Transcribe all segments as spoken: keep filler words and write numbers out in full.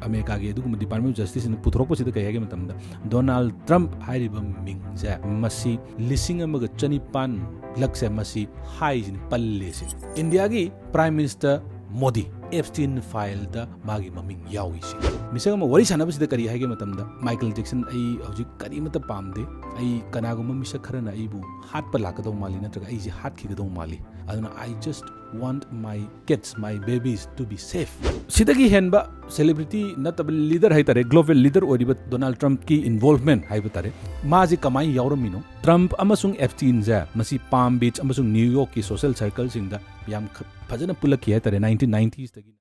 ꯑꯃꯦꯔꯤꯀꯥꯒꯤ ꯑꯗꯨꯒꯨꯝꯕ Department of Justice ꯁꯤꯅ ꯄꯨꯊꯣꯔꯛꯄꯁꯤꯗ ꯀꯩ ꯍꯥꯏꯒꯦ ꯃꯇꯝꯗ, ꯗꯣꯅꯥꯜꯗ ꯇ꯭ꯔꯝꯞ ꯍꯥꯏꯔꯤꯕ ꯃꯤꯡꯁꯦ ꯃꯁꯤ ꯂꯤꯁꯤꯡ ꯑꯃꯒ ꯆꯅꯤꯄꯥꯟ ꯂꯛꯁꯦ ꯃꯁꯤ ꯍꯥꯏꯁꯤꯅꯤ, ꯄꯜꯂꯦ ꯁꯤꯅꯤ꯫ ꯏꯟꯗꯤꯌꯥꯒꯤ Prime Minister ꯃꯣꯗꯤ ꯑꯦꯞꯁꯇꯤꯟ ꯐꯥꯏꯜꯗ ꯃꯥꯒꯤ ꯃꯃꯤꯡ ꯌꯥꯎꯏ ꯁꯤꯅꯤ꯫ ꯃꯤꯁꯛ ꯑꯃ ꯋꯥꯔꯤ ꯁꯥꯟꯅꯕꯁꯤꯗ ꯀꯔꯤ ꯍꯥꯏꯒꯦ ꯃꯇꯝꯗ, "ꯃꯥꯏꯀꯜ ꯖꯦꯛꯁꯟ ꯑꯩ ꯍꯧꯖꯤꯛ ꯀꯔꯤꯃꯠꯇ ꯄꯥꯝꯗꯦ, ꯑꯩ ꯀꯅꯥꯒꯨꯝꯕ ꯃꯤꯁꯛ ꯈꯔꯅ ꯑꯩꯕꯨ ꯍꯥꯠꯄ ꯂꯥꯛꯀꯗꯧ ꯃꯥꯜꯂꯤ, ꯅꯠꯇ꯭ꯔꯒ ꯑꯩꯁꯦ ꯍꯥꯠꯈꯤꯒꯗꯧ ꯃꯥꯜꯂꯤ, ꯑꯗꯨꯅ I just want my kids, my babies to be safe." ꯁꯤꯗꯒꯤ ꯍꯦꯟꯕ celebrity ꯅꯠꯇꯕ leader ꯍꯥꯏꯇꯥꯔꯦ, global leader ꯑꯣꯏꯔꯤꯕ ꯗꯣꯅꯥꯜꯗ ꯇ꯭ꯔꯝꯞꯀꯤ involvement ꯍꯥꯏꯕ ꯇꯥꯔꯦ, ꯃꯥꯁꯤ ꯀꯃꯥꯏꯅ ꯌꯥꯎꯔꯝꯃꯤꯅꯣ? ꯇ꯭ꯔꯝꯞ ꯑꯃꯁꯨꯡ ꯑꯦꯞꯁꯇꯤꯟꯁꯦ ꯃꯁꯤ ꯄꯥꯝ ꯕꯤꯆ ꯑꯃꯁꯨꯡ ꯅ꯭ꯌꯨ ꯌꯣꯔꯛꯀꯤ social circleꯁꯤꯡꯗ ꯌꯥꯝ ꯈ-, ꯐꯖꯅ ꯄꯨꯜꯂꯛꯈꯤ ꯍꯥꯏꯇꯥꯔꯦ, nineteen nineties ꯇꯒꯤ꯫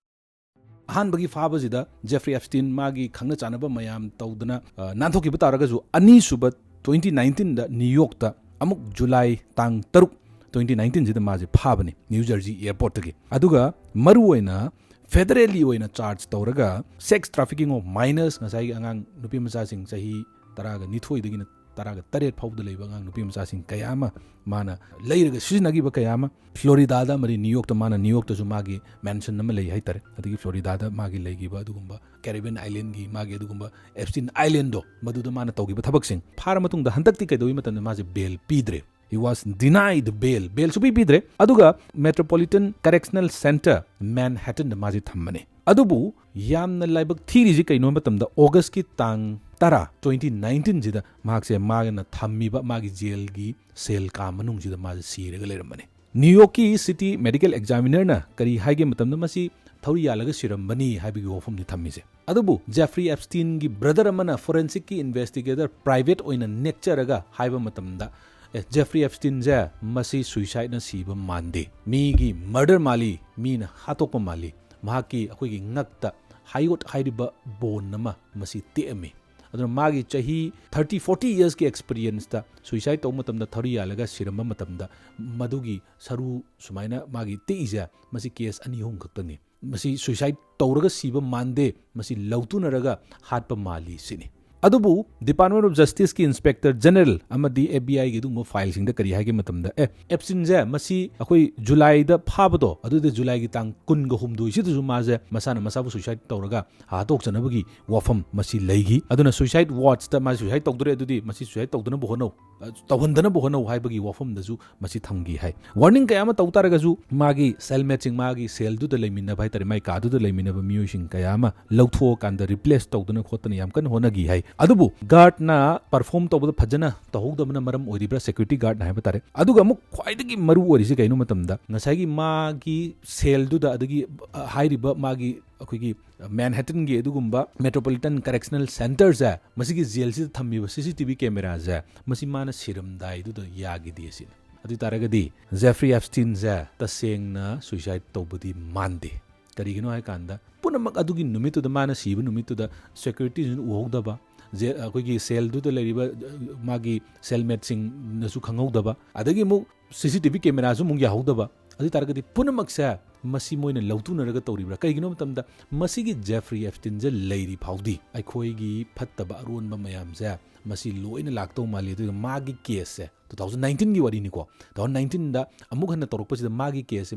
ꯑꯍꯥꯟꯕꯒꯤ ꯐꯥꯕꯁꯤꯗ ꯖꯦꯐ꯭ꯔꯤ ꯑꯦꯞꯁꯇꯤꯟ ꯃꯥꯒꯤ ꯈꯪꯅ ꯆꯥꯟꯅꯕ ꯃꯌꯥꯝ ꯇꯧꯗꯅ, ꯑ, ꯅꯥꯟꯊꯣꯛꯈꯤꯕ ꯇꯥꯔꯒꯁꯨ, ꯑꯅꯤꯁꯨꯕ twenty nineteen ꯗ ꯅ꯭ꯌꯨ ꯌꯣꯔꯛꯇ ꯑꯃꯨꯛ ꯖꯨꯂꯥꯏ ꯇꯥꯡ ꯇꯔꯨꯛ, twenty nineteen ꯁꯤꯗ ꯃꯥꯁꯦ ꯐꯥꯕꯅꯤ ꯅ꯭ꯌꯨ ꯖꯔꯁꯤ airport ꯇꯒꯤ꯫ ꯑꯗꯨꯒ ꯃꯔꯨ ꯑꯣꯏꯅ federally ꯑꯣꯏꯅ charge ꯇꯧꯔꯒ sex trafficking of minors, ꯉꯁꯥꯏꯒꯤ ꯑꯉꯥꯡ ꯅꯨꯄꯤ ꯃꯆꯥꯁꯤꯡ ꯆꯍꯤ ꯇꯔꯥꯒ ꯅꯤꯊꯣꯏꯗꯒꯤꯅ ꯇꯔꯥꯒ ꯇꯔꯦꯠ ꯐꯥꯎꯕꯗ ꯂꯩꯕ ꯑꯉꯥꯡ ꯅꯨꯄꯤ ꯃꯆꯥꯁꯤꯡ ꯀꯌꯥ ꯑꯃ ꯃꯥꯅ ꯂꯩꯔꯒ ꯁꯤꯖꯤꯟꯅꯈꯤꯕ ꯀꯌꯥ ꯑꯃ ꯐ꯭ꯂꯣꯔꯤꯗꯥꯗ ꯑꯃꯗꯤ ꯅ꯭ꯌꯨ ꯌꯣꯔꯛꯇ, ꯃꯥꯅ ꯅ꯭ꯌꯨ ꯌꯣꯔꯛꯇꯁꯨ ꯃꯥꯒꯤ mansion ꯑꯃ ꯂꯩ ꯍꯥꯏꯇꯥꯔꯦ, ꯑꯗꯒꯤ ꯐ꯭ꯂꯣꯔꯤꯗꯥꯗ ꯃꯥꯒꯤ ꯂꯩꯈꯤꯕ ꯑꯗꯨꯒꯨꯝꯕ Caribbean islandꯒꯤ ꯃꯥꯒꯤ ꯑꯗꯨꯒꯨꯝꯕ ꯑꯦꯞꯁꯇꯤꯟ Islandꯗꯣ, ꯃꯗꯨꯗ ꯃꯥꯅ ꯇꯧꯈꯤꯕ ꯊꯕꯛꯁꯤꯡ ꯐꯥꯔ ꯃꯇꯨꯡꯗ ꯍꯟꯗꯛꯇꯤ ꯀꯩꯗꯧꯏ ꯃꯇꯝꯗ ꯃꯥꯁꯦ bail ꯄꯤꯗ꯭ꯔꯦ꯫ He was denied bail. Bail ꯁꯨꯄꯤ ꯄꯤꯗ꯭ꯔꯦ꯫ ꯑꯗꯨꯒ Metropolitan Correctional Centre Manhattanꯗ ꯃꯥꯁꯦ ꯊꯝꯕꯅꯦ꯫ ꯑꯗꯨꯕꯨ ꯌꯥꯝꯅ ꯂꯥꯏꯕꯛ ꯊꯤꯔꯤꯁꯤ ꯀꯩꯅꯣ ꯍꯥꯏꯕ ꯃꯇꯝꯗ, Augustꯀꯤ ꯇꯥꯡ ꯇꯔꯥ, twenty nineteenꯁꯤꯗ ꯃꯍꯥꯛꯁꯦ ꯃꯥꯒꯤꯅ ꯊꯝꯃꯤꯕ ꯃꯥꯒꯤ ꯖꯦꯜꯒꯤ ꯁꯦꯜ ꯀꯥ ꯃꯅꯨꯡꯁꯤꯗ ꯃꯥꯁꯦ ꯁꯤꯔꯒ ꯂꯩꯔꯝꯕꯅꯦ꯫ ꯅ꯭ꯌꯨ ꯌꯣꯔꯛꯀꯤ City Medical Examinerꯅ ꯀꯔꯤ ꯍꯥꯏꯒꯦ ꯃꯇꯝꯗ, ꯃꯁꯤ ꯊꯧꯔꯤ ꯌꯥꯜꯂꯒ ꯁꯤꯔꯝꯕꯅꯤ ꯍꯥꯏꯕꯒꯤ ꯋꯥꯐꯝꯅꯤ ꯊꯝꯃꯤꯁꯦ꯫ ꯑꯗꯨꯕꯨ ꯖꯦꯐ꯭ꯔꯤ ꯑꯦꯞꯁꯇꯤꯟꯒꯤ brother ꯑꯃꯅ forensicꯀꯤ investigator private ꯑꯣꯏꯅ ꯅꯦꯛꯆꯔꯒ ꯍꯥꯏꯕ ꯃꯇꯝꯗ, "ꯑꯦ, ꯖꯦꯐ꯭ꯔꯤ ꯑꯦꯞꯁꯇꯤꯟꯁꯦ ꯃꯁꯤ suicideꯅ ꯁꯤꯕ ꯃꯥꯟꯗꯦ, ꯃꯤꯒꯤ murder ꯃꯥꯜꯂꯤ, ꯃꯤꯅ ꯍꯥꯠꯇꯣꯛꯄ ꯃꯥꯜꯂꯤ, ꯃꯍꯥꯛꯀꯤ ꯑꯩꯈꯣꯏꯒꯤ ꯉꯛꯇ ꯍꯥꯏꯌꯣꯠ ꯍꯥꯏꯔꯤꯕ bone ꯑꯃ ꯃꯁꯤ ꯇꯦꯛꯑꯝꯃꯤ꯫ ꯑꯗꯨꯅ ꯃꯥꯒꯤ ꯆꯍꯤ thirty forty yearsꯀꯤ experienceꯇ suicide ꯇꯧꯕ ꯃꯇꯝꯗ, ꯊꯧꯔꯤ ꯌꯥꯜꯂꯒ ꯁꯤꯔꯝꯕ ꯃꯇꯝꯗ ꯃꯗꯨꯒꯤ ꯁꯔꯨ ꯁꯨꯃꯥꯏꯅ ꯃꯥꯒꯤ ꯇꯦꯛꯏꯁꯦ, ꯃꯁꯤ case ꯑꯅꯤ ꯑꯍꯨꯝ ꯈꯛꯇꯅꯤ꯫ ꯃꯁꯤ suicide ꯇꯧꯔꯒ ꯁꯤꯕ ꯃꯥꯟꯗꯦ, ꯃꯁꯤ ꯂꯧꯇꯨꯅꯔꯒ ꯍꯥꯠꯄ ꯃꯥꯜꯂꯤ ꯁꯤꯅꯤ꯫ ꯑꯗꯨꯕꯨ Department of Justiceꯀꯤ Inspector General ꯑꯃꯗꯤ FBI ꯒꯤ ꯑꯗꯨꯒꯨꯝꯕ fileꯁꯤꯡꯗ ꯀꯔꯤ ꯍꯥꯏꯒꯦ ꯃꯇꯝꯗ, ꯑꯦ, Epsteinꯁꯦ ꯃꯁꯤ ꯑꯩꯈꯣꯏ Julyꯗ ꯐꯥꯕꯗꯣ, ꯑꯗꯨꯗ Julyꯒꯤ ꯇꯥꯡ ꯀꯨꯟꯒ ꯍꯨꯝꯗꯣꯏꯁꯤꯗꯁꯨ ꯃꯥꯁꯦ ꯃꯁꯥꯅ ꯃꯁꯥꯕꯨ suicide ꯇꯧꯔꯒ ꯍꯥꯠꯇꯣꯛꯆꯅꯕꯒꯤ ꯋꯥꯐꯝ ꯃꯁꯤ ꯂꯩꯈꯤ꯫ ꯑꯗꯨꯅ suicide watchꯇ ꯃꯥ suicide ꯇꯧꯗꯣꯔꯦ, ꯑꯗꯨꯗꯤ ꯃꯁꯤ suicide ꯇꯧꯗꯅꯕ ꯍꯣꯠꯅꯧ, ꯑ, ꯇꯧꯍꯟꯗꯅꯕ ꯍꯣꯠꯅꯧ ꯍꯥꯏꯕꯒꯤ ꯋꯥꯐꯝꯗꯁꯨ ꯃꯁꯤ ꯊꯝꯈꯤ ꯍꯥꯏ꯫ Warning ꯀꯌꯥ ꯑꯃ ꯇꯧ ꯇꯥꯔꯒꯁꯨ ꯃꯥꯒꯤ cellmateꯁꯤꯡ, ꯃꯥꯒꯤ cellꯗꯨꯗ ꯂꯩꯃꯤꯟꯅꯕ ꯍꯥꯏꯇꯥꯔꯦ, ꯃꯥꯒꯤ ꯀꯥꯗꯨꯗ ꯂꯩꯃꯤꯟꯅꯕ ꯃꯤꯑꯣꯏꯁꯤꯡ ꯀꯌꯥ ꯑꯃ ꯂꯧꯊꯣꯛꯑꯀꯥꯟꯗ replace ꯇꯧꯗꯅ ꯈꯣꯠꯇꯅ ꯌꯥꯝ ꯀꯟꯅ ꯍꯣꯠꯅꯈꯤ ꯍꯥꯏ꯫ ꯑꯗꯨꯕꯨ guardꯅ perform ꯇꯧꯕꯗ ꯐꯖꯅ ꯇꯧꯍꯧꯗꯕꯅ ꯃꯔꯝ ꯑꯣꯏꯔꯤꯕ꯭ꯔꯥ, security guardꯅ ꯍꯥꯏꯕ ꯇꯥꯔꯦ꯫ ꯑꯗꯨꯒ ꯑꯃꯨꯛ ꯈ꯭ꯋꯥꯏꯗꯒꯤ ꯃꯔꯨ ꯑꯣꯏꯔꯤꯁꯤ ꯀꯩꯅꯣ ꯃꯇꯝꯗ, ꯉꯁꯥꯏꯒꯤ ꯃꯥꯒꯤ cellꯗꯨꯗ, ꯑꯗꯒꯤ, ꯑ, ꯍꯥꯏꯔꯤꯕ ꯃꯥꯒꯤ ꯑꯩꯈꯣꯏꯒꯤ Manhattanꯒꯤ ꯑꯗꯨꯒꯨꯝꯕ Metropolitan Correctional Centreꯁꯦ, ꯃꯁꯤꯒꯤ jailꯁꯤꯗ ꯊꯝꯃꯤꯕ CCTV cameraꯁꯦ, ꯃꯁꯤ ꯃꯥꯅ ꯁꯤꯔꯝꯗꯥꯏꯗꯨꯗ ꯌꯥꯈꯤꯗꯦ ꯁꯤꯅꯤ꯫ ꯑꯗꯨ ꯑꯣꯏ ꯇꯥꯔꯒꯗꯤ Jeffrey Epsteinꯁꯦ ꯇꯁꯦꯡꯅ suicide ꯇꯧꯕꯗꯤ ꯃꯥꯟꯗꯦ꯫ ꯀꯔꯤꯒꯤꯅꯣ ꯍꯥꯏ ꯀꯥꯟꯗ, ꯄꯨꯝꯅꯃꯛ ꯑꯗꯨꯒꯤ ꯅꯨꯃꯤꯠꯇꯨꯗ, ꯃꯥꯅ ꯁꯤꯕ ꯅꯨꯃꯤꯠꯇꯨꯗ securityꯁꯤꯡꯅ ꯎꯍꯧꯗꯕ, ꯖꯦ-, ꯑꯩꯈꯣꯏꯒꯤ cellꯗꯨꯗ ꯂꯩꯔꯤꯕ, ꯑ, ꯃꯥꯒꯤ cellmateꯁꯤꯡꯅꯁꯨ ꯈꯪꯍꯧꯗꯕ, ꯑꯗꯒꯤ ꯑꯃꯨꯛ CCTV cameraꯁꯨ ꯑꯃꯨꯛ ꯌꯥꯍꯧꯗꯕ꯫ ꯑꯗꯨ ꯑꯣꯏ ꯇꯥꯔꯒꯗꯤ ꯄꯨꯝꯅꯃꯛꯁꯦ ꯃꯁꯤ ꯃꯣꯏꯅ ꯂꯧꯇꯨꯅꯔꯒ ꯇꯧꯔꯤꯕ꯭ꯔꯥ? ꯀꯩꯒꯤꯅꯣ ꯃꯇꯝꯗ ꯃꯁꯤꯒꯤ Jeffrey Epsteinꯁꯦ ꯂꯩꯔꯤ ꯐꯥꯎꯗꯤ ꯑꯩꯈꯣꯏꯒꯤ ꯐꯠꯇꯕ ꯑꯔꯣꯟꯕ ꯃꯌꯥꯝꯁꯦ ꯃꯁꯤ ꯂꯣꯏꯅ ꯂꯥꯛꯇꯧ ꯃꯥꯜꯂꯤ꯫ ꯑꯗꯨꯒ ꯃꯥꯒꯤ caseꯁꯦ two thousand nineteenꯒꯤ ꯋꯥꯔꯤꯅꯤꯀꯣ, two thousand nineteenꯗ ꯑꯃꯨꯛ ꯍꯟꯅ ꯇꯧꯔꯛꯄꯁꯤꯗ ꯃꯥꯒꯤ caseꯁꯦ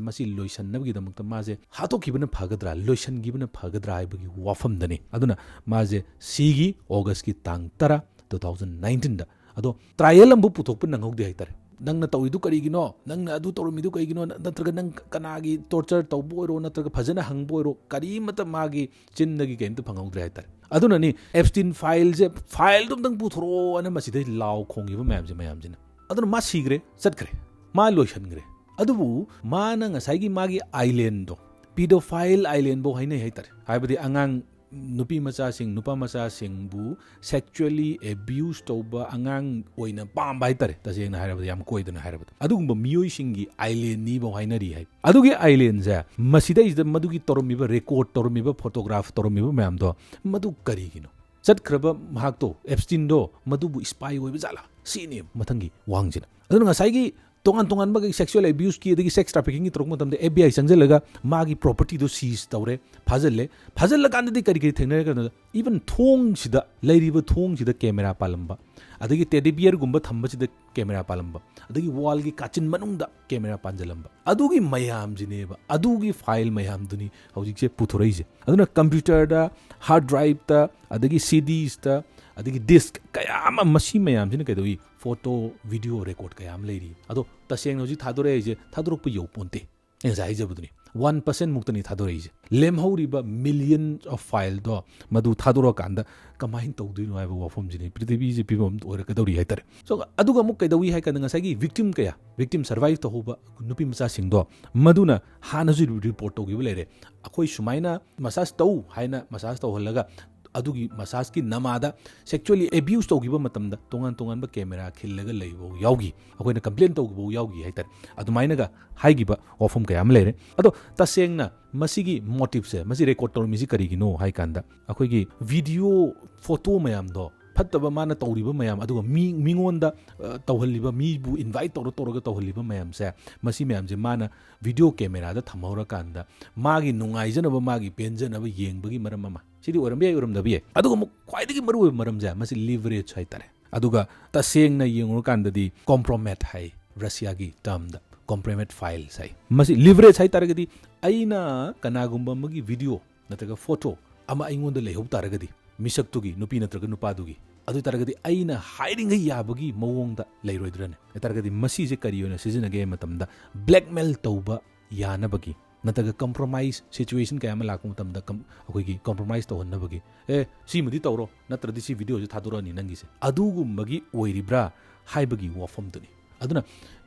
ꯃꯁꯤ ꯂꯣꯏꯁꯟꯅꯕꯒꯤꯗꯃꯛꯇ ꯃꯥꯁꯦ ꯍꯥꯠꯇꯣꯛꯈꯤꯕꯅ ꯐꯒꯗ꯭ꯔꯥ, ꯂꯣꯏꯁꯟꯈꯤꯕꯅ ꯐꯒꯗ꯭ꯔꯥ ꯍꯥꯏꯕꯒꯤ ꯋꯥꯐꯝꯗꯅꯤ꯫ ꯑꯗꯨꯅ ꯃꯥꯁꯦ ꯁꯤꯒꯤ Augustꯀꯤ ꯇꯥꯡ ꯇꯔꯥ, two thousand nineteenꯗ꯫ ꯑꯗꯣ trial ꯑꯃꯕꯨ ꯄꯨꯊꯣꯛꯄ ꯅꯪꯍꯧꯗꯦ ꯍꯥꯏꯇꯥꯔꯦ꯫ ꯅꯪꯅ ꯇꯧꯔꯤꯗꯨ ꯀꯔꯤꯒꯤꯅꯣ? ꯅꯪꯅ ꯑꯗꯨ ꯇꯧꯔꯝꯃꯤꯗꯨ ꯀꯩꯒꯤꯅꯣ? ꯅꯠꯇ꯭ꯔꯒ ꯅꯪ ꯀꯅꯥꯒꯤ torture ꯇꯧꯕ ꯑꯣꯏꯔꯣ, ꯅꯠꯇ꯭ꯔꯒ ꯐꯖꯅ ꯍꯪꯕ ꯑꯣꯏꯔꯣ, ꯀꯔꯤꯃꯠꯇ ꯃꯥꯒꯤ ꯆꯤꯟꯗꯒꯤ ꯀꯩꯝꯇ ꯐꯪꯍꯧꯗ꯭ꯔꯦ ꯍꯥꯏꯇꯥꯔꯦ꯫ ꯑꯗꯨꯅꯅꯤ Epstein fileꯁꯦ, fileꯗꯨ ꯑꯝꯇꯪ ꯄꯨꯊꯣꯔꯛꯑꯣ ꯑꯅ ꯃꯁꯤꯗꯩ ꯂꯥꯎ ꯈꯣꯡꯉꯤꯕ ꯃꯌꯥꯝꯁꯦ, ꯃꯌꯥꯝꯁꯤꯅ꯫ ꯑꯗꯨꯅ ꯃꯥ ꯁꯤꯈ꯭ꯔꯦ, ꯆꯠꯈ꯭ꯔꯦ, ꯃꯥ ꯂꯣꯏꯁꯟꯈ꯭ꯔꯦ꯫ ꯑꯗꯨꯕꯨ ꯃꯥꯅ ꯉꯁꯥꯏꯒꯤ ꯃꯥꯒꯤ islandꯗꯣ, pedophile islandꯐꯧ ꯍꯥꯏꯅꯩ ꯍꯥꯏꯇꯥꯔꯦ꯫ ꯍꯥꯏꯕꯗꯤ ꯑꯉꯥꯡ ꯅꯨꯄꯤ ꯃꯆꯥꯁꯤꯡ, ꯅꯨꯄꯥ ꯃꯆꯥꯁꯤꯡꯕꯨ sexually abuse ꯇꯧꯕ, ꯑꯉꯥꯡ ꯑꯣꯏꯅ ꯄꯥꯝꯕ ꯍꯥꯏꯇꯥꯔꯦ, ꯇꯁꯦꯡꯅ ꯍꯥꯏꯔꯕꯗ, ꯌꯥꯝ ꯀꯣꯏꯗꯅ ꯍꯥꯏꯔꯕꯗ, ꯑꯗꯨꯒꯨꯝꯕ ꯃꯤꯑꯣꯏꯁꯤꯡꯒꯤ islandꯅꯤꯐꯧ ꯍꯥꯏꯅꯔꯤ ꯍꯥꯏ꯫ ꯑꯗꯨꯒꯤ islandꯁꯦ, ꯃꯁꯤꯗꯩꯁꯤꯗ ꯃꯗꯨꯒꯤ ꯇꯧꯔꯝꯃꯤꯕ, record ꯇꯧꯔꯝꯃꯤꯕ, photograph ꯇꯧꯔꯝꯃꯤꯕ ꯃꯌꯥꯝꯗꯣ, ꯃꯗꯨ ꯀꯔꯤꯒꯤꯅꯣ? ꯆꯠꯈ꯭ꯔꯕ ꯃꯍꯥꯛꯇꯣ, Epsteinꯗꯣ, ꯃꯗꯨꯕꯨ spy ꯑꯣꯏꯕ ꯖꯥꯠꯂꯥ? ꯁꯤꯅꯤ ꯃꯊꯪꯒꯤ ꯋꯥꯍꯪꯁꯤꯅ꯫ ꯑꯗꯨꯅ ꯉꯁꯥꯏꯒꯤ ꯇꯣꯉꯥꯟ ꯇꯣꯉꯥꯟꯕ sexual abuseꯀꯤ ꯑꯗꯒꯤ sex traffickingꯒꯤ ꯇꯧꯔꯛꯄ ꯃꯇꯝꯗ FBI ꯆꯪꯁꯤꯜꯂꯒ ꯃꯥꯒꯤ propertyꯗꯣ seize ꯇꯧꯔꯦ, ꯐꯥꯖꯤꯜꯂꯦ꯫ ꯐꯥꯖꯤꯜꯂꯀꯥꯟꯗꯗꯤ ꯀꯔꯤ ꯀꯔꯤ ꯊꯦꯡꯅꯔꯦ ꯀꯩꯅꯣꯗ, even ꯊꯣꯡꯁꯤꯗ, ꯂꯩꯔꯤꯕ ꯊꯣꯡꯁꯤꯗ camera ꯄꯥꯜꯂꯝꯕ, ꯑꯗꯒꯤ teddy bearꯒꯨꯝꯕ ꯊꯝꯕꯁꯤꯗ camera ꯄꯥꯜꯂꯝꯕ, ꯑꯗꯒꯤ wallꯒꯤ ꯀꯥꯆꯤꯟ ꯃꯅꯨꯡꯗ camera ꯄꯥꯟꯖꯜꯂꯝꯕ, ꯑꯗꯨꯒꯤ ꯃꯌꯥꯝꯁꯤꯅꯦꯕ, ꯑꯗꯨꯒꯤ file ꯃꯌꯥꯝꯗꯨꯅꯤ ꯍꯧꯖꯤꯛꯁꯦ ꯄꯨꯊꯣꯔꯛꯏꯁꯦ꯫ ꯑꯗꯨꯅ computerꯗ, hard driveꯇ, ꯑꯗꯒꯤ CDsꯇ, ꯑꯗꯒꯤ disk ꯀꯌꯥ ꯑꯃ, ꯃꯁꯤ ꯃꯌꯥꯝꯁꯤꯅ ꯀꯩꯗꯧꯏ? Photo, video record ꯀꯌꯥ ꯑꯃ ꯂꯩꯔꯤ꯫ ꯑꯗꯣ ꯇꯁꯦꯡꯅ ꯍꯧꯖꯤꯛ ꯊꯥꯗꯣꯔꯛꯏꯁꯦ, ꯊꯥꯗꯣꯔꯛꯄ ꯌꯧꯄꯣꯟꯇꯦ꯫ ꯑꯩ ꯉꯁꯥꯏ ꯍꯥꯏꯖꯕꯗꯨꯅꯤ, one percent ꯃꯨꯛꯇꯅꯤ ꯊꯥꯗꯣꯔꯛꯏꯁꯦ꯫ ꯂꯦꯝꯍꯧꯔꯤꯕ millions of fileꯗꯣ ꯃꯗꯨ ꯊꯥꯗꯣꯔꯛꯑꯀꯥꯟꯗ ꯀꯃꯥꯏꯅ ꯇꯧꯗꯣꯏꯅꯣ ꯍꯥꯏꯕ ꯋꯥꯐꯝꯁꯤꯅꯤ꯫ ꯄ꯭ꯔꯤꯊꯤꯕꯤꯁꯦ ꯐꯤꯕꯝ ꯑꯃ ꯑꯣꯏꯔꯛꯀꯗꯧꯔꯤ ꯍꯥꯏꯇꯥꯔꯦ꯫ So, ꯑꯗꯨꯒ ꯑꯃꯨꯛ ꯀꯩꯗꯧꯏ ꯍꯥꯏ ꯀꯥꯟꯗ, ꯉꯁꯥꯏꯒꯤ victim ꯀꯌꯥ, victim survive ꯇꯧꯍꯧꯕ ꯅꯨꯄꯤ ꯃꯆꯥꯁꯤꯡꯗꯣ, ꯃꯗꯨꯅ ꯍꯥꯟꯅꯁꯨ report ꯇꯧꯈꯤꯕ ꯂꯩꯔꯦ꯫ ꯑꯩꯈꯣꯏ ꯁꯨꯃꯥꯏꯅ massage ꯇꯧ ꯍꯥꯏꯅ massage ꯇꯧꯍꯜꯂꯒ, ꯑꯗꯨꯒꯤ massageꯀꯤ ꯅꯃꯥꯗ sexually abuse ꯇꯧꯈꯤꯕ ꯃꯇꯝꯗ ꯇꯣꯉꯥꯟ ꯇꯣꯉꯥꯟꯕ camera ꯈꯤꯜꯂꯒ ꯂꯩꯕ ꯌꯥꯎꯈꯤ, ꯑꯩꯈꯣꯏꯅ complain ꯇꯧꯈꯤꯕ ꯌꯥꯎꯈꯤ ꯍꯥꯏꯇꯥꯔꯦ꯫ ꯑꯗꯨꯃꯥꯏꯅꯒ ꯍꯥꯏꯈꯤꯕ ꯋꯥꯐꯝ ꯀꯌꯥ ꯑꯃ ꯂꯩꯔꯦ꯫ ꯑꯗꯣ ꯇꯁꯦꯡꯅ ꯃꯁꯤꯒꯤ motiveꯁꯦ, ꯃꯁꯤ record ꯇꯧꯔꯝꯃꯤꯁꯤ ꯀꯔꯤꯒꯤꯅꯣ ꯍꯥꯏ ꯀꯥꯟꯗ, ꯑꯩꯈꯣꯏꯒꯤ video, photo ꯃꯌꯥꯝꯗꯣ, ꯐꯠꯇꯕ ꯃꯥꯅ ꯇꯧꯔꯤꯕ ꯃꯌꯥꯝ, ꯑꯗꯨꯒ ꯃꯤ, ꯃꯤꯉꯣꯟꯗ, ꯑ, ꯇꯧꯍꯜꯂꯤꯕ, ꯃꯤꯕꯨ invite ꯇꯧꯔ ꯇꯧꯔꯒ ꯇꯧꯍꯜꯂꯤꯕ ꯃꯌꯥꯝꯁꯦ, ꯃꯁꯤ ꯃꯌꯥꯝꯁꯦ ꯃꯥꯅ video cameraꯗ ꯊꯝꯍꯧꯔꯀꯥꯟꯗ ꯃꯥꯒꯤ ꯅꯨꯡꯉꯥꯏꯖꯅꯕ, ꯃꯥꯒꯤ ꯄꯦꯟꯖꯅꯕ ꯌꯦꯡꯕꯒꯤ ꯃꯔꯝ ꯑꯃ꯫ ꯁꯤꯗꯤ ꯑꯣꯏꯔꯝꯕ ꯌꯥꯏ, ꯑꯣꯏꯔꯝꯗꯕ ꯌꯥꯏ꯫ ꯑꯗꯨꯒ ꯑꯃꯨꯛ ꯈ꯭ꯋꯥꯏꯗꯒꯤ ꯃꯔꯨꯑꯣꯏꯕ ꯃꯔꯝꯁꯦ, ꯃꯁꯤ leverage ꯍꯥꯏꯇꯥꯔꯦ꯫ ꯑꯗꯨꯒ ꯇꯁꯦꯡꯅ ꯌꯦꯡꯉꯨꯔꯀꯥꯟꯗꯗꯤ compromat ꯍꯥꯏ, ꯔꯁꯤꯌꯥꯒꯤ termꯗ compromat files ꯍꯥꯏ꯫ ꯃꯁꯤ leverage ꯍꯥꯏ ꯇꯥꯔꯒꯗꯤ, ꯑꯩꯅ ꯀꯅꯥꯒꯨꯝꯕ ꯑꯃꯒꯤ video ꯅꯠꯇ꯭ꯔꯒ photo ꯑꯃ ꯑꯩꯉꯣꯟꯗ ꯂꯩꯍꯧ ꯇꯥꯔꯒꯗꯤ, ꯃꯤꯁꯛꯇꯨꯒꯤ, ꯅꯨꯄꯤ ꯅꯠꯇ꯭ꯔꯒ ꯅꯨꯄꯥꯗꯨꯒꯤ, ꯑꯗꯨ ꯑꯣꯏ ꯇꯥꯔꯒꯗꯤ ꯑꯩꯅ ꯍꯥꯏꯔꯤꯉꯩ ꯌꯥꯕꯒꯤ ꯃꯑꯣꯡꯗ ꯂꯩꯔꯣꯏꯗ꯭ꯔꯅꯦ? ꯑꯗꯨ ꯑꯣꯏ ꯇꯥꯔꯒꯗꯤ ꯃꯁꯤꯁꯦ ꯀꯔꯤ ꯑꯣꯏꯅ ꯁꯤꯖꯤꯟꯅꯒꯦ ꯍꯥꯏꯕ ꯃꯇꯝꯗ, blackmail ꯇꯧꯕ ꯌꯥꯅꯕꯒꯤ ꯅꯠꯇ꯭ꯔꯒ compromise situation ꯀꯌꯥ ꯑꯃ ꯂꯥꯛꯄ ꯃꯇꯝꯗ ꯀꯝ-, ꯑꯩꯈꯣꯏꯒꯤ compromise ꯇꯧꯍꯟꯅꯕꯒꯤ, "ꯑꯦ, ꯁꯤꯃꯗꯤ ꯇꯧꯔꯣ, ꯅꯠꯇ꯭ꯔꯗꯤ ꯁꯤ videoꯁꯤ ꯊꯥꯗꯣꯔꯛꯑꯅꯤ ꯅꯪꯒꯤꯁꯦ", ꯑꯗꯨꯒꯨꯝꯕꯒꯤ ꯑꯣꯏꯔꯤꯕ꯭ꯔꯥ ꯍꯥꯏꯕꯒꯤ ꯋꯥꯐꯝꯗꯨꯅꯤ꯫ ꯑꯗꯨꯅ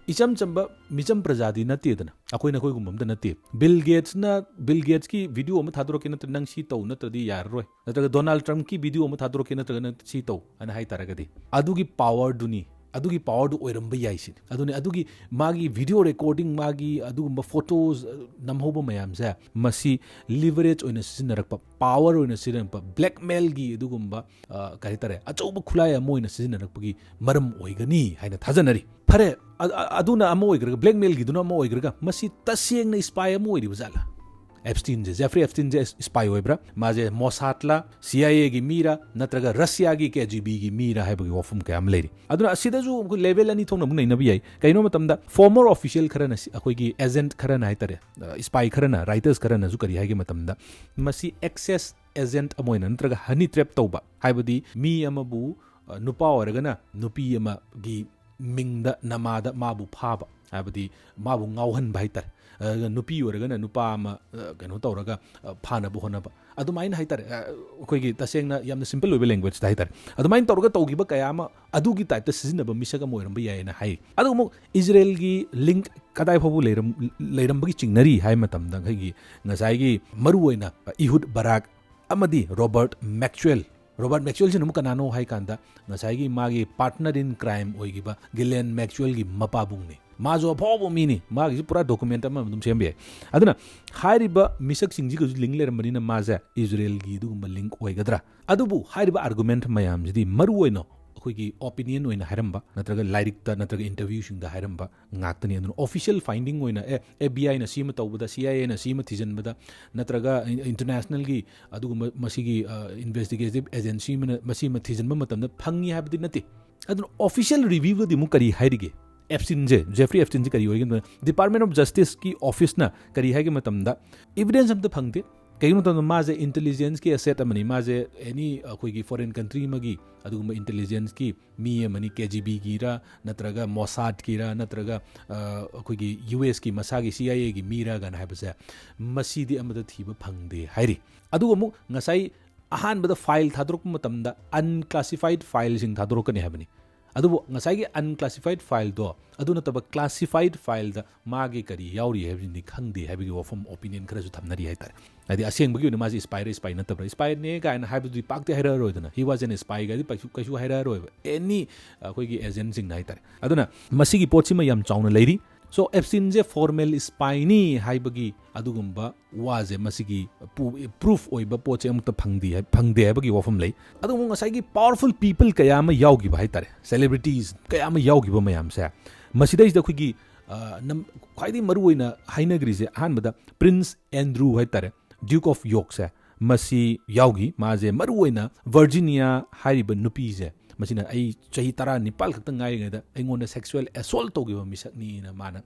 ꯏꯆꯝ ꯆꯝꯕ ꯃꯤꯆꯝ ꯄ꯭ꯔꯖꯥꯗꯤ ꯅꯠꯇꯦꯗꯅ, ꯑꯩꯈꯣꯏ ꯅꯈꯣꯏꯒꯨꯝꯕ ꯑꯝꯇ ꯅꯠꯇꯦ꯫ Bill Gatesꯅ, Bill Gatesꯀꯤ video ꯑꯃ ꯊꯥꯗꯣꯔꯛꯀꯦ, ꯅꯠꯇ꯭ꯔ ꯅꯪ ꯁꯤ ꯇꯧ, ꯅꯠꯇ꯭ꯔꯗꯤ ꯌꯥꯔꯔꯣꯏ, ꯅꯠꯇ꯭ꯔꯒ Donald Trumpꯀꯤ video ꯑꯃ ꯊꯥꯗꯣꯔꯛꯀꯦ, ꯅꯠꯇ꯭ꯔꯒ ꯅꯪ ꯁꯤ ꯇꯧ ꯍꯥꯏꯅ ꯍꯥꯏ ꯇꯥꯔꯒꯗꯤ, ꯑꯗꯨꯒꯤ powerꯗꯨꯅꯤ ꯑꯗꯨꯒꯤ ꯄꯥꯋꯔꯗꯨ ꯑꯣꯏꯔꯝꯕ ꯌꯥꯏ ꯁꯤꯅꯤ꯫ ꯑꯗꯨꯅꯤ, ꯑꯗꯨꯒꯤ ꯃꯥꯒꯤ ꯚꯤꯗꯤꯑꯣ ꯔꯦꯀꯣꯔꯗꯤꯡ, ꯃꯥꯒꯤ ꯑꯗꯨꯒꯨꯝꯕ ꯐꯣꯇꯣꯁ ꯅꯝꯍꯧꯕ ꯃꯌꯥꯝꯁꯦ, ꯃꯁꯤ ꯂꯤꯚꯔꯦꯖ ꯑꯣꯏꯅ ꯁꯤꯖꯤꯟꯅꯔꯛꯄ, ꯄꯥꯋꯔ ꯑꯣꯏꯅ ꯁꯤꯖꯤꯟꯅꯔꯛꯄ, ꯕ꯭ꯂꯦꯛꯃꯦꯜꯒꯤ ꯑꯗꯨꯒꯨꯝꯕ, ꯑ, ꯀꯔꯤ ꯍꯥꯏꯇꯥꯔꯦ, ꯑꯆꯧꯕ ꯈꯨꯠꯂꯥꯏ ꯑꯃ ꯑꯣꯏꯅ ꯁꯤꯖꯤꯟꯅꯔꯛꯄꯒꯤ ꯃꯔꯝ ꯑꯣꯏꯒꯅꯤ ꯍꯥꯏꯅ ꯊꯥꯖꯅꯔꯤ꯫ ꯐꯔꯦ, ꯑ-, ꯑ-, ꯑꯗꯨꯅ ꯑꯃ ꯑꯣꯏꯈ꯭ꯔꯒ, ꯕ꯭ꯂꯦꯛꯃꯦꯜꯒꯤꯗꯨꯅ ꯑꯃ ꯑꯣꯏꯈ꯭ꯔꯒ, ꯃꯁꯤ ꯇꯁꯦꯡꯅ ꯁ꯭ꯄꯥꯏ ꯑꯃ ꯑꯣꯏꯔꯤꯕ ꯖꯥꯠꯂꯥ? ꯑꯦꯞꯁꯇꯤꯟꯁꯦ, ꯖꯦꯐ꯭ꯔꯤ ꯑꯦꯞꯁꯇꯤꯟꯁꯦ ꯁ꯭ꯄꯥꯏ ꯑꯣꯏꯕ꯭ꯔꯥ? ꯃꯥꯁꯦ ꯃꯣꯁꯥꯗꯂ, ꯁꯤ ꯑꯥꯏ ꯑꯦꯒꯤ ꯃꯤꯔꯥ, ꯅꯠꯇ꯭ꯔꯒ ꯔꯁꯤꯌꯥꯒꯤ ꯀꯦ ꯖꯤ ꯕꯤꯒꯤ ꯃꯤꯔꯥ ꯍꯥꯏꯕꯒꯤ ꯋꯥꯐꯝ ꯀꯌꯥ ꯑꯃ ꯂꯩꯔꯤ꯫ ꯑꯗꯨꯅ ꯑꯁꯤꯗꯁꯨ ꯑꯩꯈꯣꯏ ꯂꯦꯚꯦꯜ ꯑꯅꯤ ꯊꯣꯛꯅ ꯑꯃꯨꯛ ꯅꯩꯅꯕ ꯌꯥꯏ꯫ ꯀꯩꯅꯣ ꯃꯇꯝꯗ ꯐꯣꯔꯃꯔ ꯑꯣꯐꯤꯁꯤꯌꯦꯜ ꯈꯔꯅ ꯁꯤ-, ꯑꯩꯈꯣꯏꯒꯤ ꯑꯦꯖꯦꯟꯠ ꯈꯔꯅ ꯍꯥꯏꯇꯥꯔꯦ, ꯑ, ꯁ꯭ꯄꯥꯏ ꯈꯔꯅ, ꯔꯥꯏꯇꯔꯁ ꯈꯔꯅꯁꯨ ꯀꯔꯤ ꯍꯥꯏꯒꯦ ꯃꯇꯝꯗ, ꯃꯁꯤ ꯑꯦꯛꯁ ꯑꯦꯁ ꯑꯦꯖꯦꯟꯠ ꯑꯃ ꯑꯣꯏꯅ ꯅꯠꯇ꯭ꯔꯒ ꯍꯅꯤ ꯇ꯭ꯔꯦꯞ ꯇꯧꯕ, ꯍꯥꯏꯕꯗꯤ ꯃꯤ ꯑꯃꯕꯨ, ꯑ, ꯅꯨꯄꯥ ꯑꯣꯏꯔꯒꯅ ꯅꯨꯄꯤ ꯑꯃꯒꯤ ꯃꯤꯡꯗ, ꯅꯃꯥꯗ ꯃꯥꯕꯨ ꯐꯥꯕ, ꯍꯥꯏꯕꯗꯤ ꯃꯥꯕꯨ ꯉꯥꯎꯍꯟꯕ ꯍꯥꯏꯇꯥꯔꯦ꯫ ꯑꯗꯨꯒ ꯅꯨꯄꯤ ꯑꯣꯏꯔꯒꯅ ꯅꯨꯄꯥ ꯑꯃ, ꯑ, ꯀꯩꯅꯣ ꯇꯧꯔꯒ, ꯑ, ꯐꯥꯅꯕ ꯍꯣꯠꯅꯕ, ꯑꯗꯨꯃꯥꯏꯅ ꯍꯥꯏꯇꯥꯔꯦ꯫ ꯑ, ꯑꯩꯈꯣꯏꯒꯤ ꯇꯁꯦꯡꯅ ꯌꯥꯝꯅ ꯁꯤꯝꯄꯜ ꯑꯣꯏꯕ ꯂꯦꯡꯒ꯭ꯋꯦꯖꯇ ꯍꯥꯏꯇꯥꯔꯦ, ꯑꯗꯨꯃꯥꯏꯅ ꯇꯧꯔꯒ ꯇꯧꯈꯤꯕ ꯀꯌꯥ ꯑꯃ, ꯑꯗꯨꯒꯤ ꯇꯥꯏꯞꯇ ꯁꯤꯖꯤꯟꯅꯕ ꯃꯤꯁꯛ ꯑꯃ ꯑꯣꯏꯔꯝꯕ ꯌꯥꯏꯅ ꯍꯥꯏ꯫ ꯑꯗꯨꯒ ꯑꯃꯨꯛ ꯏꯖꯔꯦꯜꯒꯤ ꯂꯤꯡꯛ ꯀꯗꯥꯏ ꯐꯥꯎꯕ ꯂꯩꯔꯝ-, ꯂꯩꯔꯝꯕꯒꯤ ꯆꯤꯡꯅꯔꯤ ꯍꯥꯏ ꯃꯇꯝꯗ, ꯑꯩꯈꯣꯏꯒꯤ ꯉꯁꯥꯏꯒꯤ ꯃꯔꯨꯑꯣꯏꯅ ꯏꯍꯨꯗ ꯕꯔꯥꯛ ꯑꯃꯗꯤ ꯔꯣꯕꯔꯠ ꯃꯦꯛꯆꯨꯋꯦꯜ꯫ ꯔꯣꯕꯔꯠ ꯃꯦꯛꯆꯨꯋꯦꯜꯁꯤꯅ ꯑꯃꯨꯛ ꯀꯅꯥꯅꯣ ꯍꯥꯏ ꯀꯥꯟꯗ, ꯉꯁꯥꯏꯒꯤ ꯃꯥꯒꯤ ꯄꯥꯔꯠꯅꯔ ꯏꯟ ꯀ꯭ꯔꯥꯏꯝ ꯑꯣꯏꯈꯤꯕ ꯒꯤꯂꯦꯟ ꯃꯦꯛꯆꯨꯋꯦꯜꯒꯤ ꯃꯄꯥꯕꯨꯡꯅꯤ꯫ ꯃꯥꯁꯨ ꯑꯐꯥꯎꯕ ꯃꯤꯅꯤ, ꯃꯥꯒꯤꯁꯨ ꯄꯨꯔꯥ ꯗꯣꯀꯨꯃꯦꯟꯠ ꯑꯃ ꯑꯗꯨꯝ ꯁꯦꯝꯕ ꯌꯥꯏ꯫ ꯑꯗꯨꯅ ꯍꯥꯏꯔꯤꯕ ꯃꯤꯁꯛꯁꯤꯡꯁꯤꯒꯁꯨ ꯂꯤꯡꯛ ꯂꯩꯔꯝꯕꯅꯤꯅ ꯃꯥꯁꯦ ꯏꯖꯔꯦꯜꯒꯤ ꯑꯗꯨꯒꯨꯝꯕ ꯂꯤꯡꯛ ꯑꯣꯏꯒꯗ꯭ꯔꯥ? ꯑꯗꯨꯕꯨ ꯍꯥꯏꯔꯤꯕ ꯑꯥꯔꯒꯨꯃꯦꯟꯠ ꯃꯌꯥꯝꯁꯤꯗꯤ ꯃꯔꯨꯑꯣꯏꯅ ꯑꯩꯈꯣꯏꯒꯤ ꯑꯣꯄꯤꯅꯤꯌꯟ ꯑꯣꯏꯅ ꯍꯥꯏꯔꯝꯕ, ꯅꯠꯇ꯭ꯔꯒ ꯂꯥꯏꯔꯤꯛꯇ ꯅꯠꯇ꯭ꯔꯒ ꯏꯟꯇꯔꯚ꯭ꯌꯨꯁꯤꯡꯗ ꯍꯥꯏꯔꯝꯕ ꯉꯥꯛꯇꯅꯤ꯫ ꯑꯗꯨꯅ ꯑꯣꯐꯤꯁꯤꯌꯦꯜ ꯐꯥꯏꯟꯗꯤꯡ ꯑꯣꯏꯅ, ꯑꯦ, ꯑꯦꯐ ꯕꯤ ꯑꯥꯏꯅ ꯁꯤ ꯑꯃ ꯇꯧꯕꯗ, ꯁꯤ ꯑꯥꯏ ꯑꯦꯅ ꯁꯤ ꯑꯃ ꯊꯤꯖꯤꯟꯕꯗ, ꯅꯠꯇ꯭ꯔꯒ ꯏꯟ-, ꯏꯟꯇꯔꯅꯦꯁꯅꯦꯜꯒꯤ ꯑꯗꯨꯒꯨꯝꯕ ꯃꯁꯤꯒꯤ, ꯑ, ꯏꯟꯚꯦꯁꯇꯤꯒꯦꯇꯤꯚ ꯑꯦꯖꯦꯟꯁꯤ ꯑꯃꯅ ꯃꯁꯤ ꯑꯃ ꯊꯤꯖꯤꯟꯕ ꯃꯇꯝꯗ ꯐꯪꯉꯤ ꯍꯥꯏꯕꯗꯤ ꯅꯠꯇꯦ꯫ ꯑꯗꯨꯅ ꯑꯣꯐꯤꯁꯤꯌꯦꯜ ꯔꯤꯚ꯭ꯌꯨꯗꯗꯤ ꯑꯃꯨꯛ ꯀꯔꯤ ꯍꯥꯏꯔꯤꯒꯦ? ꯑꯦꯞꯁꯇꯤꯟꯁꯦ, ꯖꯦꯐ꯭ꯔꯤ ꯑꯦꯞꯁꯇꯤꯟꯁꯦ ꯀꯔꯤ ꯑꯣꯏꯒꯅꯤ? ꯗꯤꯄꯥꯔꯠꯃꯦꯟꯠ ꯑꯣꯐ ꯖꯁꯇꯤꯁꯀꯤ ꯑꯣꯐꯤꯁꯅ ꯀꯔꯤ ꯍꯥꯏꯒꯦ ꯃꯇꯝꯗ, ꯏꯚꯤꯗꯦꯟꯁ ꯑꯝꯇ ꯐꯪꯗꯦ꯫ ꯀꯩꯒꯤꯅꯣ ꯃꯇꯝꯗ ꯃꯥꯁꯦ ꯏꯟꯇꯦꯂꯤꯖꯦꯟꯁꯀꯤ ꯑꯦꯁꯦꯠ ꯑꯃꯅꯤ꯫ ꯃꯥꯁꯦ ꯑꯦꯅꯤ ꯑꯩꯈꯣꯏꯒꯤ ꯐꯣꯔꯦꯟ ꯀꯟꯇ꯭ꯔꯤ ꯑꯃꯒꯤ ꯑꯗꯨꯒꯨꯝꯕ ꯏꯟꯇꯦꯂꯤꯖꯦꯟꯁꯀꯤ ꯃꯤ ꯑꯃꯅꯤ, ꯀꯦ ꯖꯤ ꯕꯤꯒꯤꯔ ꯅꯠꯇ꯭ꯔꯒ ꯃꯣꯁꯥꯗꯀꯤꯔ ꯅꯠꯇ꯭ꯔꯒ, ꯑ, ꯑꯩꯈꯣꯏꯒꯤ ꯌꯨ ꯑꯦꯁꯀꯤ ꯃꯁꯥꯒꯤ ꯁꯤ ꯑꯥꯏ ꯑꯦꯒꯤ ꯃꯤꯔ ꯀꯥꯏꯅ ꯍꯥꯏꯕꯁꯦ, ꯃꯁꯤꯗꯤ ꯑꯃꯠꯇ ꯊꯤꯕ ꯐꯪꯗꯦ ꯍꯥꯏꯔꯤ꯫ ꯑꯗꯨꯒ ꯑꯃꯨꯛ ꯉꯁꯥꯏ ꯑꯍꯥꯟꯕꯗ ꯐꯥꯏꯜ ꯊꯥꯗꯣꯔꯛꯄ ꯃꯇꯝꯗ ꯑꯟꯀ꯭ꯂꯥꯁꯤꯐꯥꯏꯗ ꯐꯥꯏꯜꯁꯤꯡ ꯊꯥꯗꯣꯔꯛꯀꯅꯤ ꯍꯥꯏꯕꯅꯤ꯫ ꯑꯗꯨꯕꯨ ꯉꯁꯥꯏꯒꯤ unclassified fileꯗꯣ ꯑꯗꯨ ꯅꯠꯇꯕ classified fileꯗ ꯃꯥꯒꯤ ꯀꯔꯤ ꯌꯥꯎꯔꯤ ꯍꯥꯏꯕꯁꯤꯗꯤ ꯈꯪꯗꯦ ꯍꯥꯏꯕꯒꯤ ꯋꯥꯐꯝ, opinion ꯈꯔꯁꯨ ꯊꯝꯅꯔꯤ ꯍꯥꯏꯇꯥꯔꯦ꯫ ꯍꯥꯏꯗꯤ ꯑꯁꯦꯡꯕꯒꯤ ꯑꯣꯏꯅ ꯃꯥꯁꯤ spyꯔ spy ꯅꯠꯇꯕ꯭ꯔꯥ, spyꯅꯦ ꯀꯥꯏꯅ ꯍꯥꯏꯕꯗꯨꯗꯤ ꯄꯥꯛꯇꯤ ꯍꯥꯏꯔꯛꯑꯔꯣꯏꯗꯅ, he was an spy ꯒꯥꯏꯗꯤ ꯀꯩꯁꯨ ꯀꯩꯁꯨ ꯍꯥꯏꯔꯛꯑꯔꯣꯏꯕ, any ꯑꯩꯈꯣꯏꯒꯤ agentꯁꯤꯡꯅ ꯍꯥꯏꯇꯥꯔꯦ꯫ ꯑꯗꯨꯅ ꯃꯁꯤꯒꯤ ꯄꯣꯠꯁꯤꯃ ꯌꯥꯝ ꯆꯥꯎꯅ ꯂꯩꯔꯤ꯫ So Epsteinꯁꯦ formal spyꯅꯤ ꯍꯥꯏꯕꯒꯤ ꯑꯗꯨꯒꯨꯝꯕ ꯋꯥꯁꯦ, ꯃꯁꯤꯒꯤ proof ꯑꯣꯏꯕ ꯄꯣꯠꯁꯦ ꯑꯃꯨꯛꯇ ꯐꯪꯗꯦ ꯐꯪꯗꯦ ꯍꯥꯏꯕꯒꯤ ꯋꯥꯐꯝ ꯂꯩ꯫ ꯑꯗꯨꯕꯨ ꯉꯁꯥꯏꯒꯤ powerful people ꯀꯌꯥ ꯑꯃ ꯌꯥꯎꯈꯤꯕ ꯍꯥꯏꯇꯥꯔꯦ, celebrities ꯀꯌꯥ ꯑꯃ ꯌꯥꯎꯈꯤꯕ ꯃꯌꯥꯝꯁꯦ, ꯃꯁꯤꯗꯩꯁꯤꯗ ꯑꯩꯈꯣꯏꯒꯤ ꯈ꯭ꯋꯥꯏꯗꯒꯤ ꯃꯔꯨ ꯑꯣꯏꯅ ꯍꯥꯏꯅꯈ꯭ꯔꯤꯁꯦ, ꯑꯍꯥꯟꯕꯗ Prince Andrew ꯍꯥꯏꯇꯥꯔꯦ, Duke of Yorkꯁꯦ, ꯃꯁꯤ ꯌꯥꯎꯈꯤ꯫ ꯃꯥꯁꯦ ꯃꯔꯨ ꯑꯣꯏꯅ Virginia ꯍꯥꯏꯔꯤꯕ ꯅꯨꯄꯤꯁꯦ, ꯃꯁꯤꯅ ꯑꯩ ꯆꯍꯤ ꯇꯔꯥꯅꯤꯄꯥꯜ ꯈꯛꯇ ꯉꯥꯏꯔꯤꯉꯩꯗ ꯑꯩꯉꯣꯟꯗ sexual assault ꯇꯧꯈꯤꯕ ꯃꯤꯁꯛꯅꯤꯅ ꯃꯥꯅ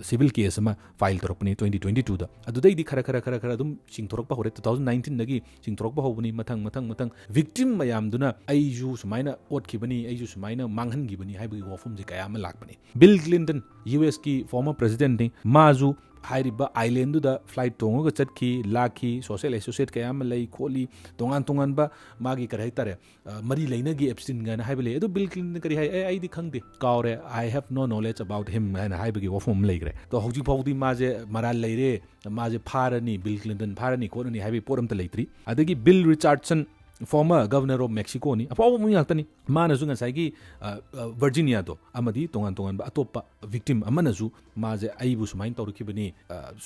civil case ꯑꯃ file ꯇꯧꯔꯛꯄꯅꯤ twenty twenty twoꯗ꯫ ꯑꯗꯨꯗꯩꯗꯤ ꯈꯔ ꯈꯔ ꯈꯔ ꯈꯔ ꯑꯗꯨꯝ ꯆꯤꯡꯊꯣꯔꯛꯄ ꯍꯧꯔꯦ꯫ Two thousand nineteenꯗꯒꯤ ꯆꯤꯡꯊꯣꯔꯛꯄ ꯍꯧꯕꯅꯤ, ꯃꯊꯪ ꯃꯊꯪ ꯃꯊꯪ꯫ Victim ꯃꯌꯥꯝꯗꯨꯅ ꯑꯩꯁꯨ ꯁꯨꯃꯥꯏꯅ ꯑꯣꯠꯈꯤꯕꯅꯤ, ꯑꯩꯁꯨ ꯁꯨꯃꯥꯏꯅ ꯃꯥꯡꯍꯟꯈꯤꯕꯅꯤ ꯍꯥꯏꯕꯒꯤ ꯋꯥꯐꯝꯁꯦ ꯀꯌꯥ ꯑꯃ ꯂꯥꯛꯄꯅꯤ꯫ Bill Clinton, USꯀꯤ former presidentꯅꯤ, ꯃꯥꯁꯨ ꯍꯥꯏꯔꯤꯕ islandꯗꯨꯗ flight ꯇꯣꯡꯉꯒ ꯆꯠꯈꯤ, ꯂꯥꯛꯈꯤ, social associate ꯀꯌꯥ ꯑꯃ ꯂꯩ ꯈꯣꯠꯂꯤ, ꯇꯣꯉꯥꯟ ꯇꯣꯉꯥꯟꯕ ꯃꯥꯒꯤ ꯀꯔꯤ ꯍꯥꯏꯇꯥꯔꯦ, ꯃꯔꯤ ꯂꯩꯅꯈꯤ Epsteinꯒꯥꯏꯅ ꯍꯥꯏꯕ ꯂꯩ꯫ ꯑꯗꯨ Bill Clintonꯅ ꯀꯔꯤ ꯍꯥꯏ? "ꯑꯦ, ꯑꯩꯗꯤ ꯈꯪꯗꯦ, ꯀꯥꯎꯔꯦ, I have no knowledge about him" ꯍꯥꯏꯅ ꯍꯥꯏꯕꯒꯤ ꯋꯥꯐꯝ ꯑꯃ ꯂꯩꯈ꯭ꯔꯦ꯫ ꯑꯗꯣ ꯍꯧꯖꯤꯛ ꯐꯥꯎꯗꯤ ꯃꯥꯁꯦ ꯃꯔꯥꯜ ꯂꯩꯔꯦ, ꯃꯥꯁꯦ ꯐꯥꯔꯅꯤ, Bill Clinton ꯐꯥꯔꯅꯤ ꯈꯣꯠꯂꯅꯤ ꯍꯥꯏꯕꯒꯤ ꯄꯣꯠ ꯑꯝꯇ ꯂꯩꯇ꯭ꯔꯤ꯫ ꯑꯗꯒꯤ Bill Richardson, former governor of Mexicoꯅꯤ, ꯑꯐꯥꯎꯕ ꯃꯤ ꯉꯥꯛꯇꯅꯤ꯫ ꯃꯥꯅꯁꯨ ꯉꯁꯥꯏꯒꯤ Virginiaꯗꯣ ꯑꯃꯗꯤ ꯇꯣꯉꯥꯟ ꯇꯣꯉꯥꯟꯕ ꯑꯇꯣꯞꯄ victim ꯑꯃꯅꯁꯨ ꯃꯥꯁꯦ ꯑꯩꯕꯨ ꯁꯨꯃꯥꯏꯅ ꯇꯧꯔꯛꯈꯤꯕꯅꯤ,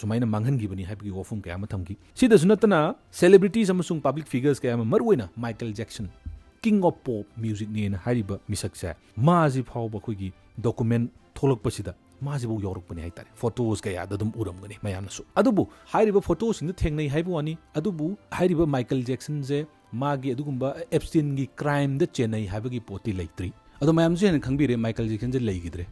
ꯁꯨꯃꯥꯏꯅ ꯃꯥꯡꯍꯟꯈꯤꯕꯅꯤ ꯍꯥꯏꯕꯒꯤ ꯋꯥꯐꯝ ꯀꯌꯥ ꯑꯃ ꯊꯝꯈꯤ꯫ ꯁꯤꯗꯁꯨ ꯅꯠꯇꯅ celebrities ꯑꯃꯁꯨꯡ public figures ꯀꯌꯥ ꯑꯃ, ꯃꯔꯨꯑꯣꯏꯅ Michael Jackson, King of Pop Musicꯅꯦꯅ ꯍꯥꯏꯔꯤꯕ ꯃꯤꯁꯛꯁꯦ, ꯃꯥꯁꯤ ꯐꯥꯎꯕ ꯑꯩꯈꯣꯏꯒꯤ document ꯊꯣꯛꯂꯛꯄꯁꯤꯗ ꯃꯥꯁꯤꯐꯥꯎ ꯌꯥꯎꯔꯛꯄꯅꯤ ꯍꯥꯏꯇꯥꯔꯦ, photos ꯀꯌꯥꯗ ꯑꯗꯨꯝ ꯎꯔꯝꯒꯅꯤ ꯃꯌꯥꯝꯅꯁꯨ꯫ ꯑꯗꯨꯕꯨ ꯍꯥꯏꯔꯤꯕ photoꯁꯤꯡꯗ ꯊꯦꯡꯅꯩ ꯍꯥꯏꯕ ꯋꯥꯅꯤ, ꯑꯗꯨꯕꯨ ꯍꯥꯏꯔꯤꯕ Michael Jacksonꯁꯦ ꯃꯥꯒꯤ ꯑꯗꯨꯒꯨꯝꯕ Epsteinꯒꯤ crimeꯗ ꯆꯦꯟꯅꯩ ꯍꯥꯏꯕꯒꯤ ꯄꯣꯠꯇꯤ ꯂꯩꯇ꯭ꯔꯤ꯫ ꯑꯗꯣ ꯃꯌꯥꯝꯁꯨ ꯍꯦꯟꯅ ꯈꯪꯕꯤꯔꯦ, Michael Jacksonꯁꯦ ꯂꯩꯈꯤꯗ꯭ꯔꯦ꯫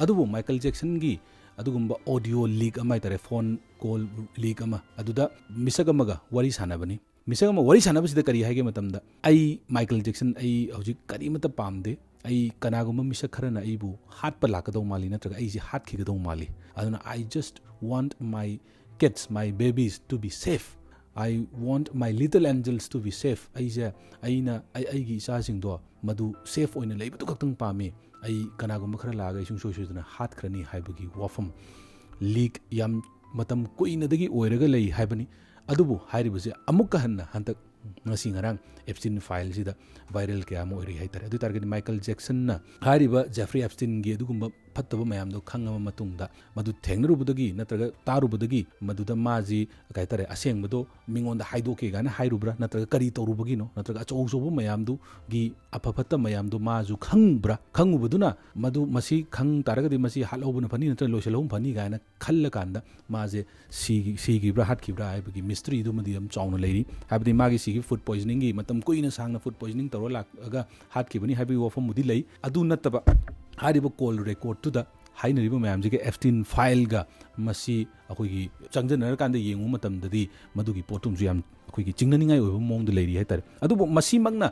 ꯑꯗꯨꯕꯨ Michael Jacksonꯒꯤ ꯑꯗꯨꯒꯨꯝꯕ audio leak ꯑꯃ ꯍꯥꯏꯇꯥꯔꯦ, phone call leak ꯑꯃ, ꯑꯗꯨꯗ ꯃꯤꯁꯛ ꯑꯃꯒ ꯋꯥꯔꯤ ꯁꯥꯟꯅꯕꯅꯤ꯫ ꯃꯤꯁꯛ ꯑꯃ ꯋꯥꯔꯤ ꯁꯥꯟꯅꯕꯁꯤꯗ ꯀꯔꯤ ꯍꯥꯏꯒꯦ ꯃꯇꯝꯗ, "ꯑꯩ Michael Jackson, ꯑꯩ ꯍꯧꯖꯤꯛ ꯀꯔꯤꯃꯠꯇ ꯄꯥꯝꯗꯦ, ꯑꯩ ꯀꯅꯥꯒꯨꯝꯕ ꯃꯤꯁꯛ ꯈꯔꯅ ꯑꯩꯕꯨ ꯍꯥꯠꯄ ꯂꯥꯛꯀꯗꯧ ꯃꯥꯜꯂꯤ, ꯅꯠꯇ꯭ꯔꯒ ꯑꯩꯁꯦ ꯍꯥꯠꯈꯤꯒꯗꯧ ꯃꯥꯜꯂꯤ, ꯑꯗꯨꯅ I just want my kids, my babies to be safe." "I want my little angels to be safe." ꯑꯩꯁꯦ, ꯑꯩꯅ, ꯑꯩ, ꯑꯩꯒꯤ ꯏꯆꯥꯁꯤꯡꯗꯣ ꯃꯗꯨ safe ꯑꯣꯏꯅ ꯂꯩꯕꯗꯨ ꯈꯛꯇꯪ ꯄꯥꯝꯃꯤ꯫ ꯑꯩ ꯀꯅꯥꯒꯨꯝꯕ ꯈꯔ ꯂꯥꯛꯑꯒ ꯑꯩ ꯁꯨꯡꯁꯣꯏ ꯁꯣꯏꯗꯅ ꯍꯥꯠꯈ꯭ꯔꯅꯤ ꯍꯥꯏꯕꯒꯤ ꯋꯥꯐꯝ leak ꯌꯥꯝ ꯃꯇꯝ ꯀꯨꯏꯅꯗꯒꯤ ꯑꯣꯏꯔꯒ ꯂꯩ ꯍꯥꯏꯕꯅꯤ꯫ ꯑꯗꯨꯕꯨ ꯍꯥꯏꯔꯤꯕꯁꯦ ꯑꯃꯨꯛꯀ ꯍꯟꯅ ꯍꯟꯗꯛ ꯉꯁꯤ ꯉꯔꯥꯡ Epstein fileꯁꯤꯗ viral ꯀꯌꯥ ꯑꯃ ꯑꯣꯏꯔꯤ ꯍꯥꯏꯇꯥꯔꯦ꯫ ꯑꯗꯨ ꯑꯣꯏ ꯇꯥꯔꯒꯗꯤ ꯃꯥꯏꯀꯜ ꯖꯦꯛꯁꯟꯅ ꯍꯥꯏꯔꯤꯕ Jeffrey Epsteinꯒꯤ ꯑꯗꯨꯒꯨꯝꯕ ꯐꯠꯇꯕ ꯃꯌꯥꯝꯗꯣ ꯈꯪꯉꯕ ꯃꯇꯨꯡꯗ, ꯃꯗꯨ ꯊꯦꯡꯅꯔꯨꯕꯗꯒꯤ ꯅꯠꯇ꯭ꯔꯒ ꯇꯥꯔꯨꯕꯗꯒꯤ ꯃꯗꯨꯗ ꯃꯥꯁꯤ, ꯀꯩ ꯍꯥꯏꯇꯥꯔꯦ, ꯑꯁꯦꯡꯕꯗꯣ ꯃꯤꯉꯣꯟꯗ ꯍꯥꯏꯗꯣꯛꯀꯦ ꯀꯥꯏꯅ ꯍꯥꯏꯔꯨꯕ꯭ꯔꯥ, ꯅꯠꯇ꯭ꯔꯒ ꯀꯔꯤ ꯇꯧꯔꯨꯕꯒꯤꯅꯣ, ꯅꯠꯇ꯭ꯔꯒ ꯑꯆꯧ ꯑꯆꯧꯕ ꯃꯌꯥꯝꯗꯨꯒꯤ ꯑꯐ ꯐꯠꯇ ꯃꯌꯥꯝꯗꯣ ꯃꯥꯁꯨ ꯈꯪꯕ꯭ꯔꯥ? ꯈꯪꯉꯨꯕꯗꯨꯅ ꯃꯗꯨ, ꯃꯁꯤ ꯈꯪ ꯇꯥꯔꯒꯗꯤ ꯃꯁꯤ ꯍꯥꯠꯍꯧꯕꯅ ꯐꯅꯤ ꯅꯠꯇ꯭ꯔꯒ ꯂꯣꯏꯁꯤꯜꯍꯧꯕꯅ ꯐꯅꯤ ꯀꯥꯏꯅ ꯈꯜꯂꯀꯥꯟꯗ ꯃꯥꯁꯦ ꯁꯤꯈꯤ-, ꯁꯤꯈꯤꯕ꯭ꯔꯥ ꯍꯥꯠꯈꯤꯕ꯭ꯔꯥ ꯍꯥꯏꯕꯒꯤ mysteryꯗꯨꯃꯗꯤ ꯌꯥꯝ ꯆꯥꯎꯅ ꯂꯩꯔꯤ꯫ ꯍꯥꯏꯕꯗꯤ ꯃꯥꯒꯤ ꯁꯤꯈꯤꯕ food poisoningꯒꯤ ꯃꯇꯝ ꯀꯨꯏꯅ ꯁꯥꯡꯅ food poisoning ꯇꯧꯔ ꯂꯥꯛꯑꯒ ꯍꯥꯠꯈꯤꯕꯅꯤ ꯍꯥꯏꯕꯒꯤ ꯋꯥꯐꯝꯕꯨꯗꯤ ꯂꯩ꯫ ꯑꯗꯨ ꯅꯠꯇꯕ ꯍꯥꯏꯔꯤꯕ call recordꯇꯨꯗ ꯍꯥꯏꯅꯔꯤꯕ ꯃꯌꯥꯝꯁꯤꯒ Epstein fileꯒ ꯃꯁꯤ ꯑꯩꯈꯣꯏꯒꯤ ꯆꯪꯖꯟꯅꯔꯀꯥꯟꯗ ꯌꯦꯡꯉꯨꯕ ꯃꯇꯝꯗꯗꯤ ꯃꯗꯨꯒꯤ ꯄꯣꯠꯇꯨꯝꯁꯨ ꯌꯥꯝ ꯑꯩꯈꯣꯏꯒꯤ ꯆꯤꯡꯅꯅꯤꯡꯉꯥꯏ ꯑꯣꯏꯕ ꯃꯑꯣꯡꯗ ꯂꯩꯔꯤ ꯍꯥꯏꯇꯥꯔꯦ꯫ ꯑꯗꯨꯕꯨ ꯃꯁꯤꯃꯛꯅ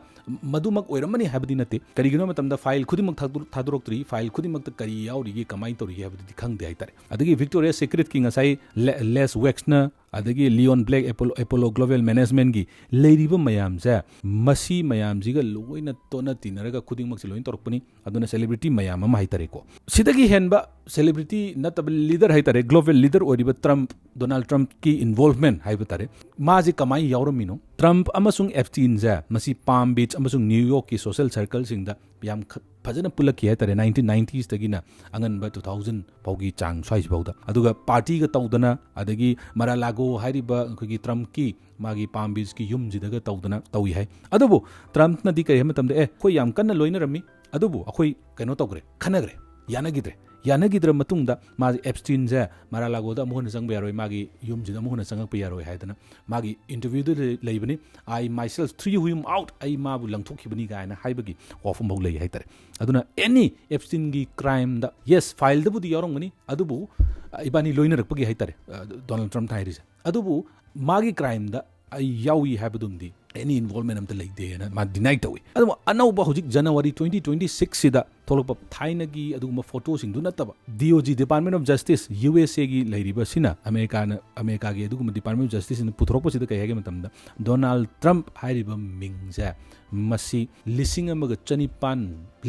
ꯃꯗꯨꯃꯛ ꯑꯣꯏꯔꯝꯃꯅꯤ ꯍꯥꯏꯕꯗꯤ ꯅꯠꯇꯦ꯫ ꯀꯔꯤꯒꯤꯅꯣ ꯍꯥꯏꯕ ꯃꯇꯝꯗ file ꯈꯨꯗꯤꯡꯃꯛ ꯊꯥꯗꯣꯔ-, ꯊꯥꯗꯣꯔꯛꯇ꯭ꯔꯤ, file ꯈꯨꯗꯤꯡꯃꯛꯇ ꯀꯔꯤ ꯌꯥꯎꯔꯤꯒꯦ, ꯀꯃꯥꯏꯅ ꯇꯧꯔꯤꯒꯦ ꯍꯥꯏꯕꯗꯨꯗꯤ ꯈꯪꯗꯦ ꯍꯥꯏꯇꯥꯔꯦ꯫ ꯑꯗꯒꯤ Victoria's Secretꯀꯤ ꯉꯁꯥꯏ Le-, Les Wexner, ꯑꯗꯒꯤ Leon Black, Apollo, Apollo Global Managementꯀꯤ ꯂꯩꯔꯤꯕ ꯃꯌꯥꯝꯁꯦ, ꯃꯁꯤ ꯃꯌꯥꯝꯁꯤꯒ ꯂꯣꯏꯅ ꯇꯣꯠꯅ ꯇꯤꯟꯅꯔꯒ ꯈꯨꯗꯤꯡꯃꯛꯁꯦ ꯂꯣꯏꯅ ꯇꯧꯔꯛꯄꯅꯤ꯫ ꯑꯗꯨꯅ celebrity ꯃꯌꯥꯝ ꯑꯃ ꯍꯥꯏꯇꯥꯔꯦꯀꯣ꯫ ꯁꯤꯗꯒꯤ ꯍꯦꯟꯕ celebrity ꯅꯠꯇꯕ leader ꯍꯥꯏꯇꯥꯔꯦ, global leader ꯑꯣꯏꯔꯤꯕ Trump, Donald Trumpꯀꯤ involvement ꯍꯥꯏꯕ ꯇꯥꯔꯦ, ꯃꯥꯁꯤ ꯀꯃꯥꯏꯅ ꯌꯥꯎꯔꯝꯃꯤꯅꯣ? Trump ꯑꯃꯁꯨꯡ Epsteinꯁꯦ ꯃꯁꯤ Palm Beach ꯑꯃꯁꯨꯡ New Yorkꯀꯤ social circleꯁꯤꯡꯗ ꯌꯥꯝ ꯈ-, ꯐꯖꯅ ꯄꯨꯜꯂꯛꯈꯤ ꯍꯥꯏꯇꯥꯔꯦ, nineteen ninetiesꯇꯒꯤꯅ ꯑꯉꯟꯕ two thousand ꯐꯥꯎꯒꯤ ꯆꯥꯡ ꯁ꯭ꯋꯥꯏꯁꯤꯐꯥꯎꯗ꯫ ꯑꯗꯨꯒ partyꯒ ꯇꯧꯗꯅ, ꯑꯗꯒꯤ Mar-a-Lago ꯍꯥꯏꯔꯤꯕ ꯑꯩꯈꯣꯏꯒꯤ Trumpꯀꯤ ꯃꯥꯒꯤ Palm Beachꯀꯤ ꯌꯨꯝꯁꯤꯗꯒ ꯇꯧꯗꯅ ꯇꯧꯏ ꯍꯥꯏ꯫ ꯑꯗꯨꯕꯨ Trumpꯅꯗꯤ ꯀꯔꯤ ꯍꯥꯏꯕ ꯃꯇꯝꯗ, "ꯑꯦ, ꯑꯩꯈꯣꯏ ꯌꯥꯝ ꯀꯟꯅ ꯂꯣꯏꯅꯔꯝꯃꯤ, ꯑꯗꯨꯕꯨ ꯑꯩꯈꯣꯏ ꯀꯩꯅꯣ ꯇꯧꯈ꯭ꯔꯦ, ꯈꯟꯅꯈ꯭ꯔꯦ, ꯌꯥꯅꯈꯤꯗ꯭ꯔꯦ"꯫ ꯌꯥꯅꯈꯤꯗ꯭ꯔ ꯃꯇꯨꯡꯗ ꯃꯥꯁꯦ Epsteinꯁꯦ Mar-a-Lagoꯗ ꯑꯃꯨꯛ ꯍꯟꯅ ꯆꯪꯕ ꯌꯥꯔꯣꯏ, ꯃꯥꯒꯤ ꯌꯨꯝꯁꯤꯗ ꯑꯃꯨꯛ ꯍꯟꯅ ꯆꯪꯉꯛꯄ ꯌꯥꯔꯣꯏ ꯍꯥꯏꯗꯅ ꯃꯥꯒꯤ interviewꯗ ꯂꯩ-, ꯂꯩꯕꯅꯤ, "I myself threw him out", ꯑꯩ ꯃꯥꯕꯨ ꯂꯪꯊꯣꯛꯈꯤꯕꯅꯤ ꯀꯥꯏꯅ ꯍꯥꯏꯕꯒꯤ ꯋꯥꯐꯝꯐꯥꯎ ꯂꯩ ꯍꯥꯏꯇꯥꯔꯦ꯫ ꯑꯗꯨꯅ any Epsteinꯒꯤ crimeꯗ, yes, fileꯗꯕꯨꯗꯤ ꯌꯥꯎꯔꯝꯒꯅꯤ, ꯑꯗꯨꯕꯨ, ꯑ, ꯏꯕꯥꯅꯤ ꯂꯣꯏꯅꯔꯛꯄꯒꯤ ꯍꯥꯏꯇꯥꯔꯦ, ꯑ, Donald Trump ꯍꯥꯏꯔꯤꯁꯦ, ꯑꯗꯨꯕꯨ ꯃꯥꯒꯤ crimeꯗ ꯑꯩ ꯌꯥꯎꯏ ꯍꯥꯏꯕꯗꯨꯝꯗꯤ ꯑꯦꯅꯤ ꯏꯟꯚꯣꯜꯚꯃꯦꯟ ꯑꯝꯇ ꯂꯩꯇꯦꯅ ꯃꯥ ꯗꯤꯅꯥꯏ ꯇꯧꯏ꯫ ꯑꯗꯨꯕꯨ ꯑꯅꯧꯕ ꯍꯧꯖꯤꯛ ꯖꯅꯋꯥꯔꯤ twenty twenty six ꯁꯤꯗ ꯊꯣꯛꯂꯛꯄ ꯊꯥꯏꯅꯒꯤ ꯑꯗꯨꯒꯨꯝꯕ ꯐꯣꯇꯣꯁꯤꯡꯗꯨ ꯅꯠꯇꯕ, D O J, Department of Justice, U S Aꯒꯤ ꯂꯩꯔꯤꯕꯁꯤꯅ, ꯑꯃꯦꯔꯤꯀꯥꯅ, ꯑꯃꯦꯔꯤꯀꯥꯒꯤ ꯑꯗꯨꯒꯨꯝꯕ Department of Justiceꯅ ꯄꯨꯊꯣꯔꯛꯄꯁꯤꯗ ꯀꯩ ꯍꯥꯏꯒꯦ ꯃꯇꯝꯗ, ꯗꯣꯅꯥꯜꯗ ꯇ꯭ꯔꯝꯞ ꯍꯥꯏꯔꯤꯕ ꯃꯤꯡꯁꯦ ꯃꯁꯤ ꯂꯤꯁꯤꯡ ꯑꯃꯒ ꯆꯅꯤꯄꯥꯟ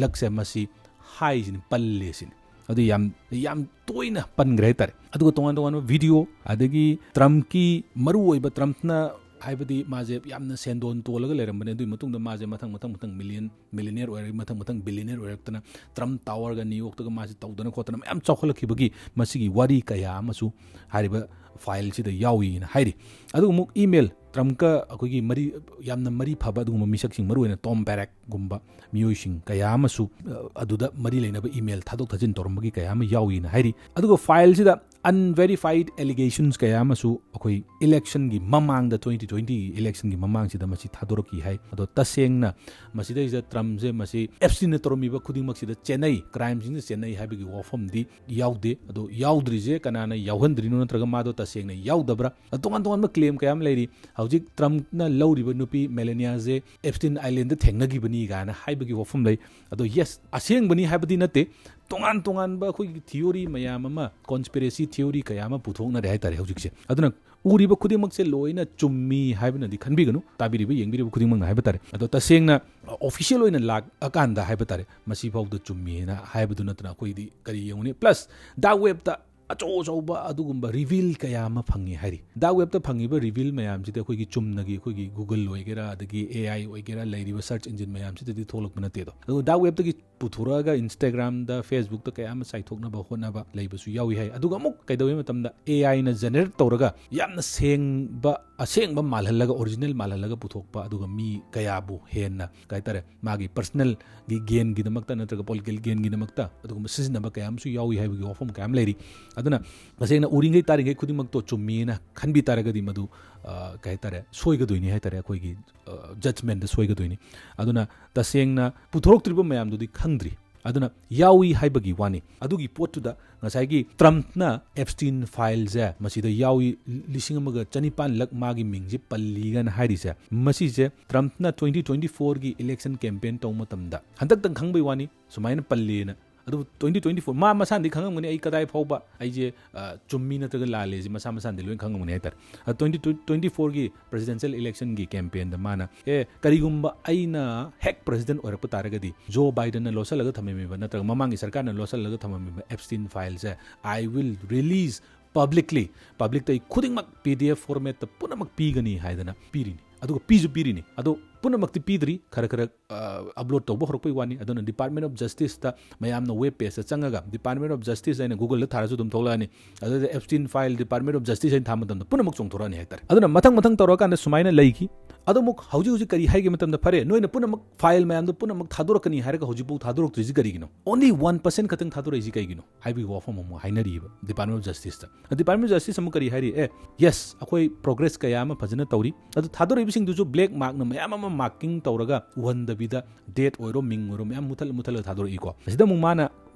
ꯂꯛꯁꯦ ꯃꯁꯤ ꯍꯥꯏꯁꯤꯅꯤ, ꯄꯜꯂꯦ ꯁꯤꯅꯤ꯫ ꯑꯗꯨ ꯌꯥꯝ, ꯌꯥꯝ ꯇꯣꯏꯅ ꯄꯟꯈ꯭ꯔꯦ ꯍꯥꯏꯇꯥꯔꯦ꯫ ꯑꯗꯨꯒ ꯇꯣꯉꯥꯟ ꯇꯣꯉꯥꯟꯕ ꯚꯤꯗꯤꯑꯣ, ꯑꯗꯒꯤ ꯇ꯭ꯔꯝꯞꯀꯤ ꯃꯔꯨꯑꯣꯏꯕ, ꯇ꯭ꯔꯝꯞꯅ ꯍꯥꯏꯕꯗꯤ ꯃꯥꯁꯦ ꯌꯥꯝꯅ ꯁꯦꯟꯗꯣꯟ ꯇꯣꯜꯂꯒ ꯂꯩꯔꯝꯕꯅꯦ, ꯑꯗꯨꯒꯤ ꯃꯇꯨꯡꯗ ꯃꯥꯁꯦ ꯃꯊꯪ ꯃꯊꯪ ꯃꯊꯪ ꯃꯤꯂꯤꯌꯟ, ꯃꯤꯂꯤꯅꯤꯌꯔ ꯑꯣꯏꯔꯛꯏ, ꯃꯊꯪ ꯃꯊꯪ ꯕꯤꯂꯤꯌꯅꯤꯌꯔ ꯑꯣꯏꯔꯛꯇꯅ ꯇ꯭ꯔꯝꯞ ꯇꯥꯋꯔꯒ ꯅ꯭ꯌꯨ ꯌꯣꯔꯛꯇꯒ ꯃꯥꯁꯦ ꯇꯧꯗꯅ ꯈꯣꯠꯇꯅ ꯃꯌꯥꯝ ꯆꯥꯎꯈꯠꯂꯛꯈꯤꯕꯒꯤ ꯃꯁꯤꯒꯤ ꯋꯥꯔꯤ ꯀꯌꯥ ꯑꯃꯁꯨ ꯍꯥꯏꯔꯤꯕ ꯐꯥꯏꯜꯁꯤꯗ ꯌꯥꯎꯏꯅ ꯍꯥꯏꯔꯤ꯫ ꯑꯗꯨꯒ ꯑꯃꯨꯛ ꯏꯃꯦꯜ, ꯇ꯭ꯔꯝꯞꯀ ꯑꯩꯈꯣꯏꯒꯤ ꯃꯔꯤ, ꯌꯥꯝꯅ ꯃꯔꯤ ꯐꯕ ꯑꯗꯨꯒꯨꯝꯕ ꯃꯤꯁꯛꯁꯤꯡ, ꯃꯔꯨꯑꯣꯏꯅ ꯇꯣꯝ ꯕꯦꯔꯦꯛꯒꯨꯝꯕ ꯃꯤꯑꯣꯏꯁꯤꯡ ꯀꯌꯥ ꯑꯃꯁꯨ, ꯑ, ꯑꯗꯨꯗ ꯃꯔꯤ ꯂꯩꯅꯕ ꯏꯃꯦꯜ ꯊꯥꯗꯣꯛ ꯊꯥꯖꯤꯟ ꯇꯧꯔꯝꯕꯒꯤ ꯀꯌꯥ ꯑꯃ ꯌꯥꯎꯏꯅ ꯍꯥꯏꯔꯤ꯫ ꯑꯗꯨꯒ ꯐꯥꯏꯜꯁꯤꯗ unverified allegations ꯀꯌꯥ ꯑꯃꯁꯨ ꯑꯩꯈꯣꯏ ꯏꯂꯦꯛꯁꯟꯒꯤ ꯃꯃꯥꯡꯗ, twenty twenty election ꯒꯤ ꯃꯃꯥꯡꯁꯤꯗ ꯃꯁꯤ ꯊꯥꯗꯣꯔꯛꯈꯤ ꯍꯥꯏ꯫ ꯑꯗꯣ ꯇꯁꯦꯡꯅ ꯃꯁꯤꯗꯩꯁꯤꯗ ꯇ꯭ꯔꯝꯞꯁꯦ ꯃꯁꯤ ꯑꯦꯞꯁꯇꯤꯟꯅ ꯇꯧꯔꯝꯃꯤꯕ ꯈꯨꯗꯤꯡꯃꯛꯁꯤꯗ ꯆꯦꯟꯅꯩ, ꯀ꯭ꯔꯥꯏꯝꯁꯤꯡꯁꯤꯗ ꯆꯦꯟꯅꯩ ꯍꯥꯏꯕꯒꯤ ꯋꯥꯐꯝꯗꯤ ꯌꯥꯎꯗꯦ꯫ ꯑꯗꯣ ꯌꯥꯎꯗ꯭ꯔꯤꯁꯦ ꯀꯅꯥꯅ ꯌꯥꯎꯍꯟꯗ꯭ꯔꯤꯅꯣ ꯅꯠꯇ꯭ꯔꯒ ꯃꯥꯗꯣ ꯇꯁꯦꯡꯅ ꯌꯥꯎꯗꯕ꯭ꯔꯥ? ꯑꯗꯣ ꯇꯣꯉꯥꯟ ꯇꯣꯉꯥꯟꯕ ꯀ꯭ꯂꯦꯝ ꯀꯌꯥ ꯑꯃ ꯂꯩꯔꯤ꯫ ꯍꯧꯖꯤꯛ ꯇ꯭ꯔꯝꯞꯅ ꯂꯧꯔꯤꯕ ꯅꯨꯄꯤ ꯃꯦꯂꯦꯅꯤꯌꯥꯁꯦ ꯑꯦꯞꯁꯇꯤꯟ ꯑꯥꯏꯂꯦꯟꯗ ꯊꯦꯡꯅꯈꯤꯕꯅꯤ ꯀꯥꯏꯅ ꯍꯥꯏꯕꯒꯤ ꯋꯥꯐꯝ ꯂꯩ꯫ ꯑꯗꯣ ꯌꯦꯁ, ꯑꯁꯦꯡꯕꯅꯤ ꯍꯥꯏꯕꯗꯤ ꯅꯠꯇꯦ, ꯇꯣꯉꯥꯟ ꯇꯣꯉꯥꯟꯕ ꯑꯩꯈꯣꯏꯒꯤ ꯊꯤꯑꯣꯔꯤ ꯃꯌꯥꯝ ꯑꯃ, ꯀꯣꯟꯁꯄꯤꯔꯦꯁꯤ ꯊꯤꯑꯣꯔꯤ ꯀꯌꯥ ꯑꯃ ꯄꯨꯊꯣꯛꯅꯔꯦ ꯍꯥꯏꯇꯥꯔꯦ ꯍꯧꯖꯤꯛꯁꯦ꯫ ꯑꯗꯨꯅ ꯎꯔꯤꯕ ꯈꯨꯗꯤꯡꯃꯛꯁꯦ ꯂꯣꯏꯅ ꯆꯨꯝꯃꯤ ꯍꯥꯏꯕꯅꯗꯤ ꯈꯟꯕꯤꯒꯅꯨ, ꯇꯥꯕꯤꯔꯤꯕ ꯌꯦꯡꯕꯤꯔꯤꯕ ꯈꯨꯗꯤꯡꯃꯛꯅ ꯍꯥꯏꯕ ꯇꯥꯔꯦ꯫ ꯑꯗꯣ ꯇꯁꯦꯡꯅ ꯑꯣꯐꯤꯁꯤꯌꯦꯜ ꯑꯣꯏꯅ ꯂꯥꯛꯑꯀꯥꯟꯗ ꯍꯥꯏꯕ ꯇꯥꯔꯦ, ꯃꯁꯤꯐꯥꯎꯗ ꯆꯨꯝꯃꯤ ꯍꯥꯏꯅ ꯍꯥꯏꯕꯗꯨ ꯅꯠꯇꯅ ꯑꯩꯈꯣꯏꯗꯤ ꯀꯔꯤ ꯌꯦꯡꯉꯨꯅꯤ? ꯄ꯭ꯂꯁ ꯗꯥꯔꯛ ꯋꯦꯕꯇ ꯑꯆꯧ ꯑꯆꯧꯕ ꯑꯗꯨꯒꯨꯝꯕ ꯔꯤꯚꯤꯜ ꯀꯌꯥ ꯑꯃ ꯐꯪꯉꯤ ꯍꯥꯏꯔꯤ꯫ ꯗꯥꯔꯛ ꯋꯦꯕꯇ ꯐꯪꯉꯤꯕ ꯔꯤꯚꯤꯜ ꯃꯌꯥꯝꯁꯤꯗꯤ ꯑꯩꯈꯣꯏꯒꯤ ꯆꯨꯝꯅꯒꯤ ꯑꯩꯈꯣꯏꯒꯤ Google ꯑꯣꯏꯒꯦꯔꯥ, ꯑꯗꯒꯤ A I ꯑꯣꯏꯒꯦꯔꯥ, ꯂꯩꯔꯤꯕ ꯁꯔꯆ ꯏꯟꯖꯤꯟ ꯃꯌꯥꯝꯁꯤꯗꯗꯤ ꯊꯣꯛꯂꯛꯄ ꯅꯠꯇꯦ꯫ ꯑꯗꯣ ꯑꯗꯨꯒ ꯗꯥꯔꯛ ꯋꯦꯕꯇꯒꯤ ꯄꯨꯊꯣꯔꯛꯑꯒ Instagram ꯗ, Facebook ꯇ ꯀꯌꯥ ꯑꯃ ꯆꯥꯏꯊꯣꯛꯅꯕ ꯍꯣꯠꯅꯕ ꯂꯩꯕꯁꯨ ꯌꯥꯎꯏ ꯍꯥꯏ꯫ ꯑꯗꯨꯒ ꯑꯃꯨꯛ ꯀꯩꯗꯧꯏ ꯃꯇꯝꯗ, A I ꯅ ꯖꯦꯅꯦꯔꯦꯠ ꯇꯧꯔꯒ ꯌꯥꯝꯅ ꯁꯦꯡꯕ, ꯑꯁꯦꯡꯕ ꯃꯥꯜꯍꯜꯂꯒ, ꯑꯣꯔꯤꯖꯤꯅꯦꯜ ꯃꯥꯜꯍꯜꯂꯒ ꯄꯨꯊꯣꯛꯄ, ꯑꯗꯨꯒ ꯃꯤ ꯀꯌꯥꯕꯨ ꯍꯦꯟꯅ, ꯀꯩ ꯍꯥꯏꯇꯥꯔꯦ, ꯃꯥꯒꯤ ꯄꯔꯁꯅꯦꯜꯒꯤ ꯒꯦꯟꯒꯤꯗꯃꯛꯇ ꯅꯠꯇ꯭ꯔꯒ ꯄꯣꯂꯤꯇꯤꯀꯦꯜ ꯒꯦꯟꯒꯤꯗꯃꯛꯇ ꯑꯗꯨꯒꯨꯝꯕ ꯁꯤꯖꯤꯟꯅꯕ ꯀꯌꯥ ꯑꯃꯁꯨ ꯌꯥꯎꯏ ꯍꯥꯏꯕꯒꯤ ꯋꯥꯐꯝ ꯀꯌꯥ ꯑꯃ ꯂꯩꯔꯤ꯫ ꯑꯗꯨꯅ ꯇꯁꯦꯡꯅ ꯎꯔꯤꯉꯩ ꯇꯥꯔꯤꯉꯩ ꯈꯨꯗꯤꯡꯃꯛꯇꯣ ꯆꯨꯝꯃꯤꯅ ꯈꯟꯕꯤ ꯇꯥꯔꯒꯗꯤ ꯃꯗꯨ, ꯑ, ꯀꯩ ꯍꯥꯏꯇꯥꯔꯦ, ꯁꯣꯏꯒꯗꯣꯏꯅꯤ ꯍꯥꯏꯇꯥꯔꯦ, ꯑꯩꯈꯣꯏꯒꯤ, ꯑ, ꯖꯖꯃꯦꯟꯗ ꯁꯣꯏꯒꯗꯣꯏꯅꯤ꯫ ꯑꯗꯨꯅ ꯇꯁꯦꯡꯅ ꯄꯨꯊꯣꯔꯛꯇ꯭ꯔꯤꯕ ꯃꯌꯥꯝꯗꯨꯗꯤ ꯈꯪꯗ꯭ꯔꯤ꯫ ꯑꯗꯨꯅ ꯌꯥꯎꯏ ꯍꯥꯏꯕꯒꯤ ꯋꯥꯅꯤ꯫ ꯑꯗꯨꯒꯤ ꯄꯣꯠꯇꯨꯗ ꯉꯁꯥꯏꯒꯤ ꯇ꯭ꯔꯝꯞꯅ ꯑꯦꯞꯁꯇꯤꯟ ꯐꯥꯏꯜꯁꯦ ꯃꯁꯤꯗ ꯌꯥꯎꯏ, ꯂꯤꯁꯤꯡ ꯑꯃꯒ ꯆꯅꯤꯄꯥꯟ ꯂꯛ ꯃꯥꯒꯤ ꯃꯤꯡꯁꯦ ꯄꯜꯂꯤꯒꯅ ꯍꯥꯏꯔꯤꯁꯦ, ꯃꯁꯤꯁꯦ ꯇ꯭ꯔꯝꯞꯅ ꯇ꯭ꯋꯦꯟꯇꯤ ꯇ꯭ꯋꯦꯟꯇꯤ ꯐꯣꯔꯒꯤ ꯏꯂꯦꯛꯁꯟ ꯀꯦꯝꯄꯦꯟ ꯇꯧꯕ ꯃꯇꯝꯗ ꯍꯟꯗꯛꯇꯪ ꯈꯪꯕꯩ ꯋꯥꯅꯤ ꯁꯨꯃꯥꯏꯅ ꯄꯜꯂꯦꯅ꯫ ꯑꯗꯨꯕꯨ ꯇ꯭ꯋꯦꯟꯇꯤ ꯇ꯭ꯋꯦꯟꯇꯤ ꯐꯣꯔ ꯃꯥ ꯃꯁꯥꯅꯗꯤ ꯈꯪꯉꯝꯒꯅꯤ ꯑꯩ ꯀꯗꯥꯏ ꯐꯥꯎꯕ ꯑꯩꯁꯦ, ꯑ, ꯆꯨꯝꯃꯤ ꯅꯠꯇ꯭ꯔꯒ ꯂꯥꯜꯂꯦꯁꯦ ꯃꯁꯥ ꯃꯁꯥꯅꯗꯤ ꯂꯣꯏ ꯈꯪꯉꯝꯒꯅꯤ ꯍꯥꯏꯇꯥꯔꯦ꯫ ꯑ, ꯇ꯭ꯋꯦꯟꯇꯤ ꯇ꯭ꯋꯦꯟꯇꯤ ꯐꯣꯔꯒꯤ ꯄ꯭ꯔꯦꯁꯤꯗꯦꯟꯁꯤꯌꯦꯜ ꯏꯂꯦꯛꯁꯟꯒꯤ ꯀꯦꯝꯄꯦꯟꯗ ꯃꯥꯅ, "ꯑꯦ, ꯀꯔꯤꯒꯨꯝꯕ ꯑꯩꯅ ꯍꯦꯛ ꯄ꯭ꯔꯦꯁꯤꯗꯦꯟ ꯑꯣꯏꯔꯛꯄ ꯇꯥꯔꯒꯗꯤ ꯖꯣ ꯕꯥꯏꯗꯟꯅ ꯂꯣꯠꯁꯤꯜꯂꯒ ꯊꯝꯃꯝꯃꯤꯕ ꯅꯠꯇ꯭ꯔꯒ ꯃꯃꯥꯡꯒꯤ ꯁꯔꯀꯥꯔꯅ ꯂꯣꯠꯁꯤꯜꯂꯒ ꯊꯝꯃꯝꯃꯤꯕ ꯑꯦꯞꯁꯇꯤꯟ ꯐꯥꯏꯜꯁꯦ I will release publicly, ꯄꯕ꯭ꯂꯤꯛꯇ ꯑꯩ ꯈꯨꯗꯤꯡꯃꯛ ꯄꯤ ꯗꯤ ꯑꯦꯐ ꯐꯣꯔꯃꯦꯠꯇ ꯄꯨꯝꯅꯃꯛ ꯄꯤꯒꯅꯤ" ꯍꯥꯏꯗꯅ ꯄꯤꯔꯤꯅꯤ꯫ ꯑꯗꯨꯒ ꯄꯤꯁꯨ ꯄꯤꯔꯤꯅꯤ꯫ ꯑꯗꯣ ꯄꯨꯝꯅꯃꯛꯇꯤ ꯄꯤꯗ꯭ꯔꯤ, ꯈꯔ ꯈꯔ, ꯑ, ꯑꯞꯂꯣꯗ ꯇꯧꯕ ꯍꯧꯔꯛꯄꯩ ꯋꯥꯅꯤ꯫ ꯑꯗꯨꯅ ꯗꯤꯄꯥꯔꯠꯃꯦꯟ ꯑꯣꯐ ꯖꯁꯇꯤꯁꯇ ꯃꯌꯥꯝꯅ ꯋꯦꯕ ꯄꯦꯖꯇ ꯆꯪꯉꯒ ꯗꯤꯄꯥꯔꯠꯃꯦꯟ ꯑꯣꯐ ꯖꯁꯇꯤꯁ ꯍꯥꯏꯅ ꯒꯨꯒꯜꯗ ꯊꯥꯔꯁꯨ ꯑꯗꯨꯝ ꯊꯣꯛꯂꯛꯑꯅꯤ꯫ ꯑꯗꯨꯗ ꯑꯦꯞꯁꯇꯤꯟ ꯐꯥꯏꯜ ꯗꯤꯄꯥꯔꯠꯃꯦꯟ ꯑꯣꯐ ꯖꯁꯇꯤꯁ ꯍꯥꯏꯅ ꯊꯥꯕ ꯃꯇꯝꯗ ꯄꯨꯝꯅꯃꯛ ꯆꯣꯡꯊꯣꯔꯛꯑꯅꯤ ꯍꯥꯏꯇꯥꯔꯦ꯫ ꯑꯗꯨꯅ ꯃꯊꯪ ꯃꯊꯪ ꯇꯧꯔꯀꯥꯟꯗ ꯁꯨꯃꯥꯏꯅ ꯂꯩꯈꯤ꯫ ꯑꯗꯨ ꯑꯃꯨꯛ ꯍꯧꯖꯤꯛ ꯍꯧꯖꯤꯛ ꯀꯔꯤ ꯍꯥꯏꯒꯦ ꯃꯇꯝꯗ, ꯐꯔꯦ, ꯅꯣꯏꯅ ꯄꯨꯝꯅꯃꯛ ꯐꯥꯏꯜ ꯃꯌꯥꯝꯗꯣ ꯄꯨꯝꯅꯃꯛ ꯊꯥꯗꯣꯔꯛꯀꯅꯤ ꯍꯥꯏꯔꯒ ꯍꯧꯖꯤꯛꯐꯥꯎ ꯊꯥꯗꯣꯔꯛꯇ꯭ꯔꯤꯁꯤ ꯀꯔꯤꯒꯤꯅꯣ? Only one percent ꯈꯛꯇꯪ ꯊꯥꯗꯣꯔꯛꯏꯁꯤ ꯀꯩꯒꯤꯅꯣ ꯍꯥꯏꯕꯒꯤ ꯋꯥꯐꯝ ꯑꯃꯨꯛ ꯍꯥꯏꯅꯔꯤꯕ ꯗꯤꯄꯥꯔꯠꯃꯦꯟ ꯑꯣꯐ ꯖꯁꯇꯤꯁꯇ꯫ ꯗꯤꯄꯥꯔꯠꯃꯦꯟ ꯑꯣꯐ ꯖꯁꯇꯤꯁ ꯑꯃꯨꯛ ꯀꯔꯤ ꯍꯥꯏꯔꯤ? ꯑꯦ, ꯌꯦꯁ, ꯑꯩꯈꯣꯏ ꯄ꯭ꯔꯣꯒ꯭ꯔꯦꯁ ꯀꯌꯥ ꯑꯃ ꯐꯖꯅ ꯇꯧꯔꯤ꯫ ꯑꯗꯨ ꯊꯥꯗꯣꯔꯛꯏꯕꯁꯤꯡꯗꯨꯁꯨ ꯕ꯭ꯂꯦꯛ ꯃꯥꯔꯛꯅ ꯃꯌꯥꯝ ꯑꯃ ꯃꯥꯔꯀꯤꯡ ꯇꯧꯔꯒ ꯎꯍꯟꯗꯕꯤꯗ ꯗꯦꯠ ꯑꯣꯏꯔꯣ, ꯃꯤꯡ ꯑꯣꯏꯔꯣ, ꯃꯌꯥꯝ ꯃꯨꯊꯠꯂ ꯃꯨꯊꯠꯂꯒ ꯊꯥꯗꯣꯔꯛꯏꯀꯣ꯫ ꯑꯁꯤꯗ ꯑꯃꯨꯛ ꯃꯥꯅ,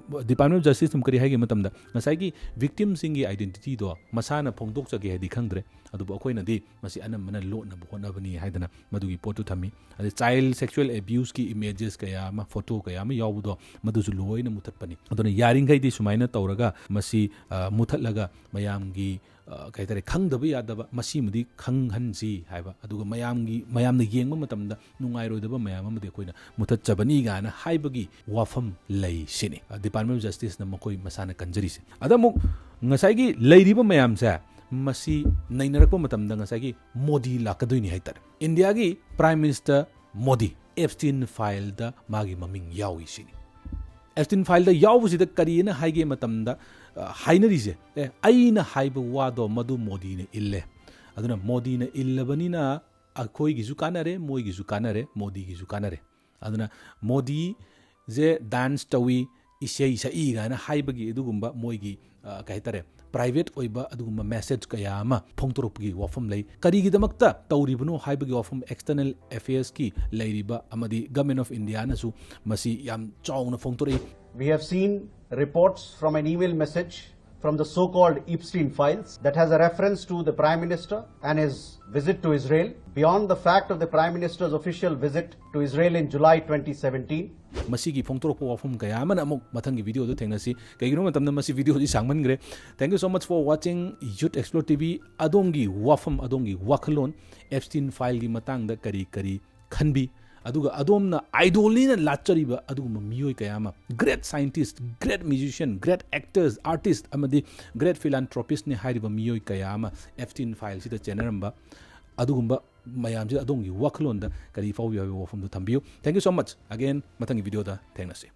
ꯗꯤꯄꯥꯔꯠꯃꯦꯟ ꯑꯣꯐ ꯖꯁꯇꯤꯁ ꯑꯃꯨꯛ ꯀꯔꯤ ꯍꯥꯏꯒꯦ ꯃꯇꯝꯗ, ꯉꯁꯥꯏꯒꯤ ꯚꯤꯛꯇꯤꯝꯁꯤꯡꯒꯤ ꯑꯥꯏꯗꯦꯟꯇꯤꯇꯤꯗꯣ ꯃꯁꯥꯅ ꯐꯣꯡꯗꯣꯛꯆꯒꯦ ꯍꯥꯏꯗꯤ ꯈꯪꯗ꯭ꯔꯦ, ꯑꯗꯨꯕꯨ ꯑꯩꯈꯣꯏꯅꯗꯤ ꯃꯁꯤ ꯑꯅꯝꯕꯅ ꯂꯣꯠꯅꯕ ꯍꯣꯠꯅꯕꯅꯤ ꯍꯥꯏꯗꯅ ꯃꯗꯨꯒꯤ ꯄꯣꯠꯇꯨ ꯊꯝꯃꯤ꯫ ꯑꯗꯩ ꯆꯥꯏꯜ ꯁꯦꯛꯁꯨꯋꯦꯜ ꯑꯦꯕ꯭ꯌꯨꯁꯀꯤ ꯏꯃꯦꯖꯦꯁ ꯀꯌꯥ ꯑꯃ, ꯐꯣꯇꯣ ꯀꯌꯥ ꯑꯃ ꯌꯥꯎꯕꯗꯣ ꯃꯗꯨꯁꯨ ꯂꯣꯏꯅ ꯃꯨꯊꯠꯄꯅꯤ꯫ ꯑꯗꯨꯅ ꯌꯥꯔꯤꯈꯩꯗꯤ ꯁꯨꯃꯥꯏꯅ ꯇꯧꯔꯒ ꯃꯁꯤ, ꯑ, ꯃꯨꯊꯠꯂꯒ ꯃꯌꯥꯝꯒꯤ, ꯑ, ꯀꯩ ꯍꯥꯏꯇꯥꯔꯦ, ꯈꯪꯗꯕ ꯌꯥꯗꯕ ꯃꯁꯤꯃꯗꯤ ꯈꯪꯍꯟꯁꯤ ꯍꯥꯏꯕ, ꯑꯗꯨꯒ ꯃꯌꯥꯝꯒꯤ, ꯃꯌꯥꯝꯅ ꯌꯦꯡꯕ ꯃꯇꯝꯗ ꯅꯨꯡꯉꯥꯏꯔꯣꯏꯗꯕ ꯃꯌꯥꯝ ꯑꯃꯗꯤ ꯑꯩꯈꯣꯏꯅ ꯃꯨꯊꯠꯆꯕꯅꯤ ꯀꯥꯏꯅ ꯍꯥꯏꯕꯒꯤ ꯋꯥꯐꯝ ꯂꯩ ꯁꯤꯅꯤ, ꯑ, ꯗꯤꯄꯥꯔꯠꯃꯦꯟ ꯑꯣꯐ ꯖꯁꯇꯤꯁꯅ ꯃꯈꯣꯏ ꯃꯁꯥꯅ ꯀꯟꯖꯔꯤꯁꯦ꯫ ꯑꯗ ꯑꯃꯨꯛ ꯉꯁꯥꯏꯒꯤ ꯂꯩꯔꯤꯕ ꯃꯌꯥꯝꯁꯦ ꯃꯁꯤ ꯅꯩꯅꯔꯛꯄ ꯃꯇꯝꯗ ꯉꯁꯥꯏꯒꯤ ꯃꯣꯗꯤ ꯂꯥꯛꯀꯗꯣꯏꯅꯤ ꯍꯥꯏꯇꯥꯔꯦ꯫ ꯏꯟꯗꯤꯌꯥꯒꯤ ꯄ꯭ꯔꯥꯏꯝ ꯃꯤꯅꯤꯁꯇꯔ ꯃꯣꯗꯤ ꯑꯦꯞꯁꯇꯤꯟ ꯐꯥꯏꯜꯗ ꯃꯥꯒꯤ ꯃꯃꯤꯡ ꯌꯥꯎꯏ ꯁꯤꯅꯤ꯫ ꯑꯦꯞꯁꯇꯤꯟ ꯐꯥꯏꯜꯗ ꯌꯥꯎꯕꯁꯤꯗ ꯀꯔꯤꯅ ꯍꯥꯏꯒꯦ ꯃꯇꯝꯗ, ꯑ, ꯍꯥꯏꯅꯔꯤꯁꯦ, "ꯑꯦ, ꯑꯩꯅ ꯍꯥꯏꯕ ꯋꯥꯗꯣ ꯃꯗꯨ ꯃꯣꯗꯤꯅ ꯏꯜꯂꯦ, ꯑꯗꯨꯅ ꯃꯣꯗꯤꯅ ꯏꯜꯂꯕꯅꯤꯅ ꯑꯩꯈꯣꯏꯒꯤꯁꯨ ꯀꯥꯟꯅꯔꯦ, ꯃꯣꯏꯒꯤꯁꯨ ꯀꯥꯟꯅꯔꯦ, ꯃꯣꯗꯤꯒꯤꯁꯨ ꯀꯥꯟꯅꯔꯦ"꯫ ꯑꯗꯨꯅ ꯃꯣꯗꯤꯁꯦ ꯗꯥꯟꯁ ꯇꯧꯏ, ꯏꯁꯩ ꯁꯛꯏ ꯀꯥꯏꯅ ꯍꯥꯏꯕꯒꯤ ꯑꯗꯨꯒꯨꯝꯕ ꯃꯣꯏꯒꯤ, ꯑ, ꯀꯩ ꯍꯥꯏꯇꯥꯔꯦ, private ꯑꯣꯏꯕ ꯑꯗꯨꯒꯨꯝꯕ message ꯀꯌꯥ ꯑꯃ ꯐꯣꯡꯗꯣꯔꯛꯄꯒꯤ ꯋꯥꯐꯝ ꯂꯩ꯫ ꯀꯔꯤꯒꯤꯗꯃꯛꯇ ꯇꯧꯔꯤꯕꯅꯣ ꯍꯥꯏꯕꯒꯤ ꯋꯥꯐꯝ external affairs ꯀꯤ ꯂꯩꯔꯤꯕ ꯑꯃꯗꯤ Government of India ꯅꯁꯨ ꯃꯁꯤ ꯌꯥꯝ ꯆꯥꯎꯅ ꯐꯣꯡꯗꯣꯔꯛꯏ꯫ We have seen reports from an email message from the so-called Epstein files that has a reference to the Prime Minister and his visit to Israel, beyond the fact of the Prime Minister's official visit to Israel in July twenty seventeen. ꯃꯁꯤꯒꯤ ꯐꯣꯡꯗꯣꯔꯛꯄ ꯋꯥꯐꯝ ꯀꯌꯥ ꯑꯃꯅ ꯑꯃꯨꯛ ꯃꯊꯪꯒꯤ video ꯗ ꯊꯦꯡꯅꯁꯤ꯫ ꯀꯩꯒꯤꯅꯣ ꯃꯇꯝꯗ ꯃꯁꯤ video ꯁꯤ ꯁꯥꯡꯃꯟꯈ꯭ꯔꯦ꯫ Thank you so much for watching Youth Explore T V. ꯑꯗꯣꯝꯒꯤ ꯋꯥꯐꯝ, ꯑꯗꯣꯝꯒꯤ ꯋꯥꯈꯜꯂꯣꯟ, Epstein file ꯒꯤ ꯃꯇꯥꯡꯗ ꯀꯔꯤ ꯀꯔꯤ ꯈꯟꯕꯤ, ꯑꯗꯨꯒ ꯑꯗꯣꯝꯅ idol ꯅꯤꯅ ꯂꯥꯠꯆꯔꯤꯕ ꯑꯗꯨꯒꯨꯝꯕ ꯃꯤꯑꯣꯏ ꯀꯌꯥ ꯑꯃ, great scientist, great musician, great actors, artist ꯑꯃꯗꯤ great philanthropist ꯅꯤ ꯍꯥꯏꯔꯤꯕ ꯃꯤꯑꯣꯏ ꯀꯌꯥ ꯑꯃ Epstein file ꯁꯤꯗ ꯆꯦꯟꯅꯔꯝꯕ ꯑꯗꯨꯒꯨꯝꯕ ꯃꯌꯥꯝꯁꯤꯗ ꯑꯗꯣꯝꯒꯤ ꯋꯥꯈꯜꯂꯣꯟꯗ ꯀꯔꯤ ꯐꯥꯎꯏ ꯍꯥꯏꯕ ꯋꯥꯐꯝꯗꯨ ꯊꯝꯕꯤꯌꯨ꯫ Thank you so much. Again, ꯃꯊꯪꯒꯤ video ꯗ ꯊꯦꯡꯅꯁꯤ꯫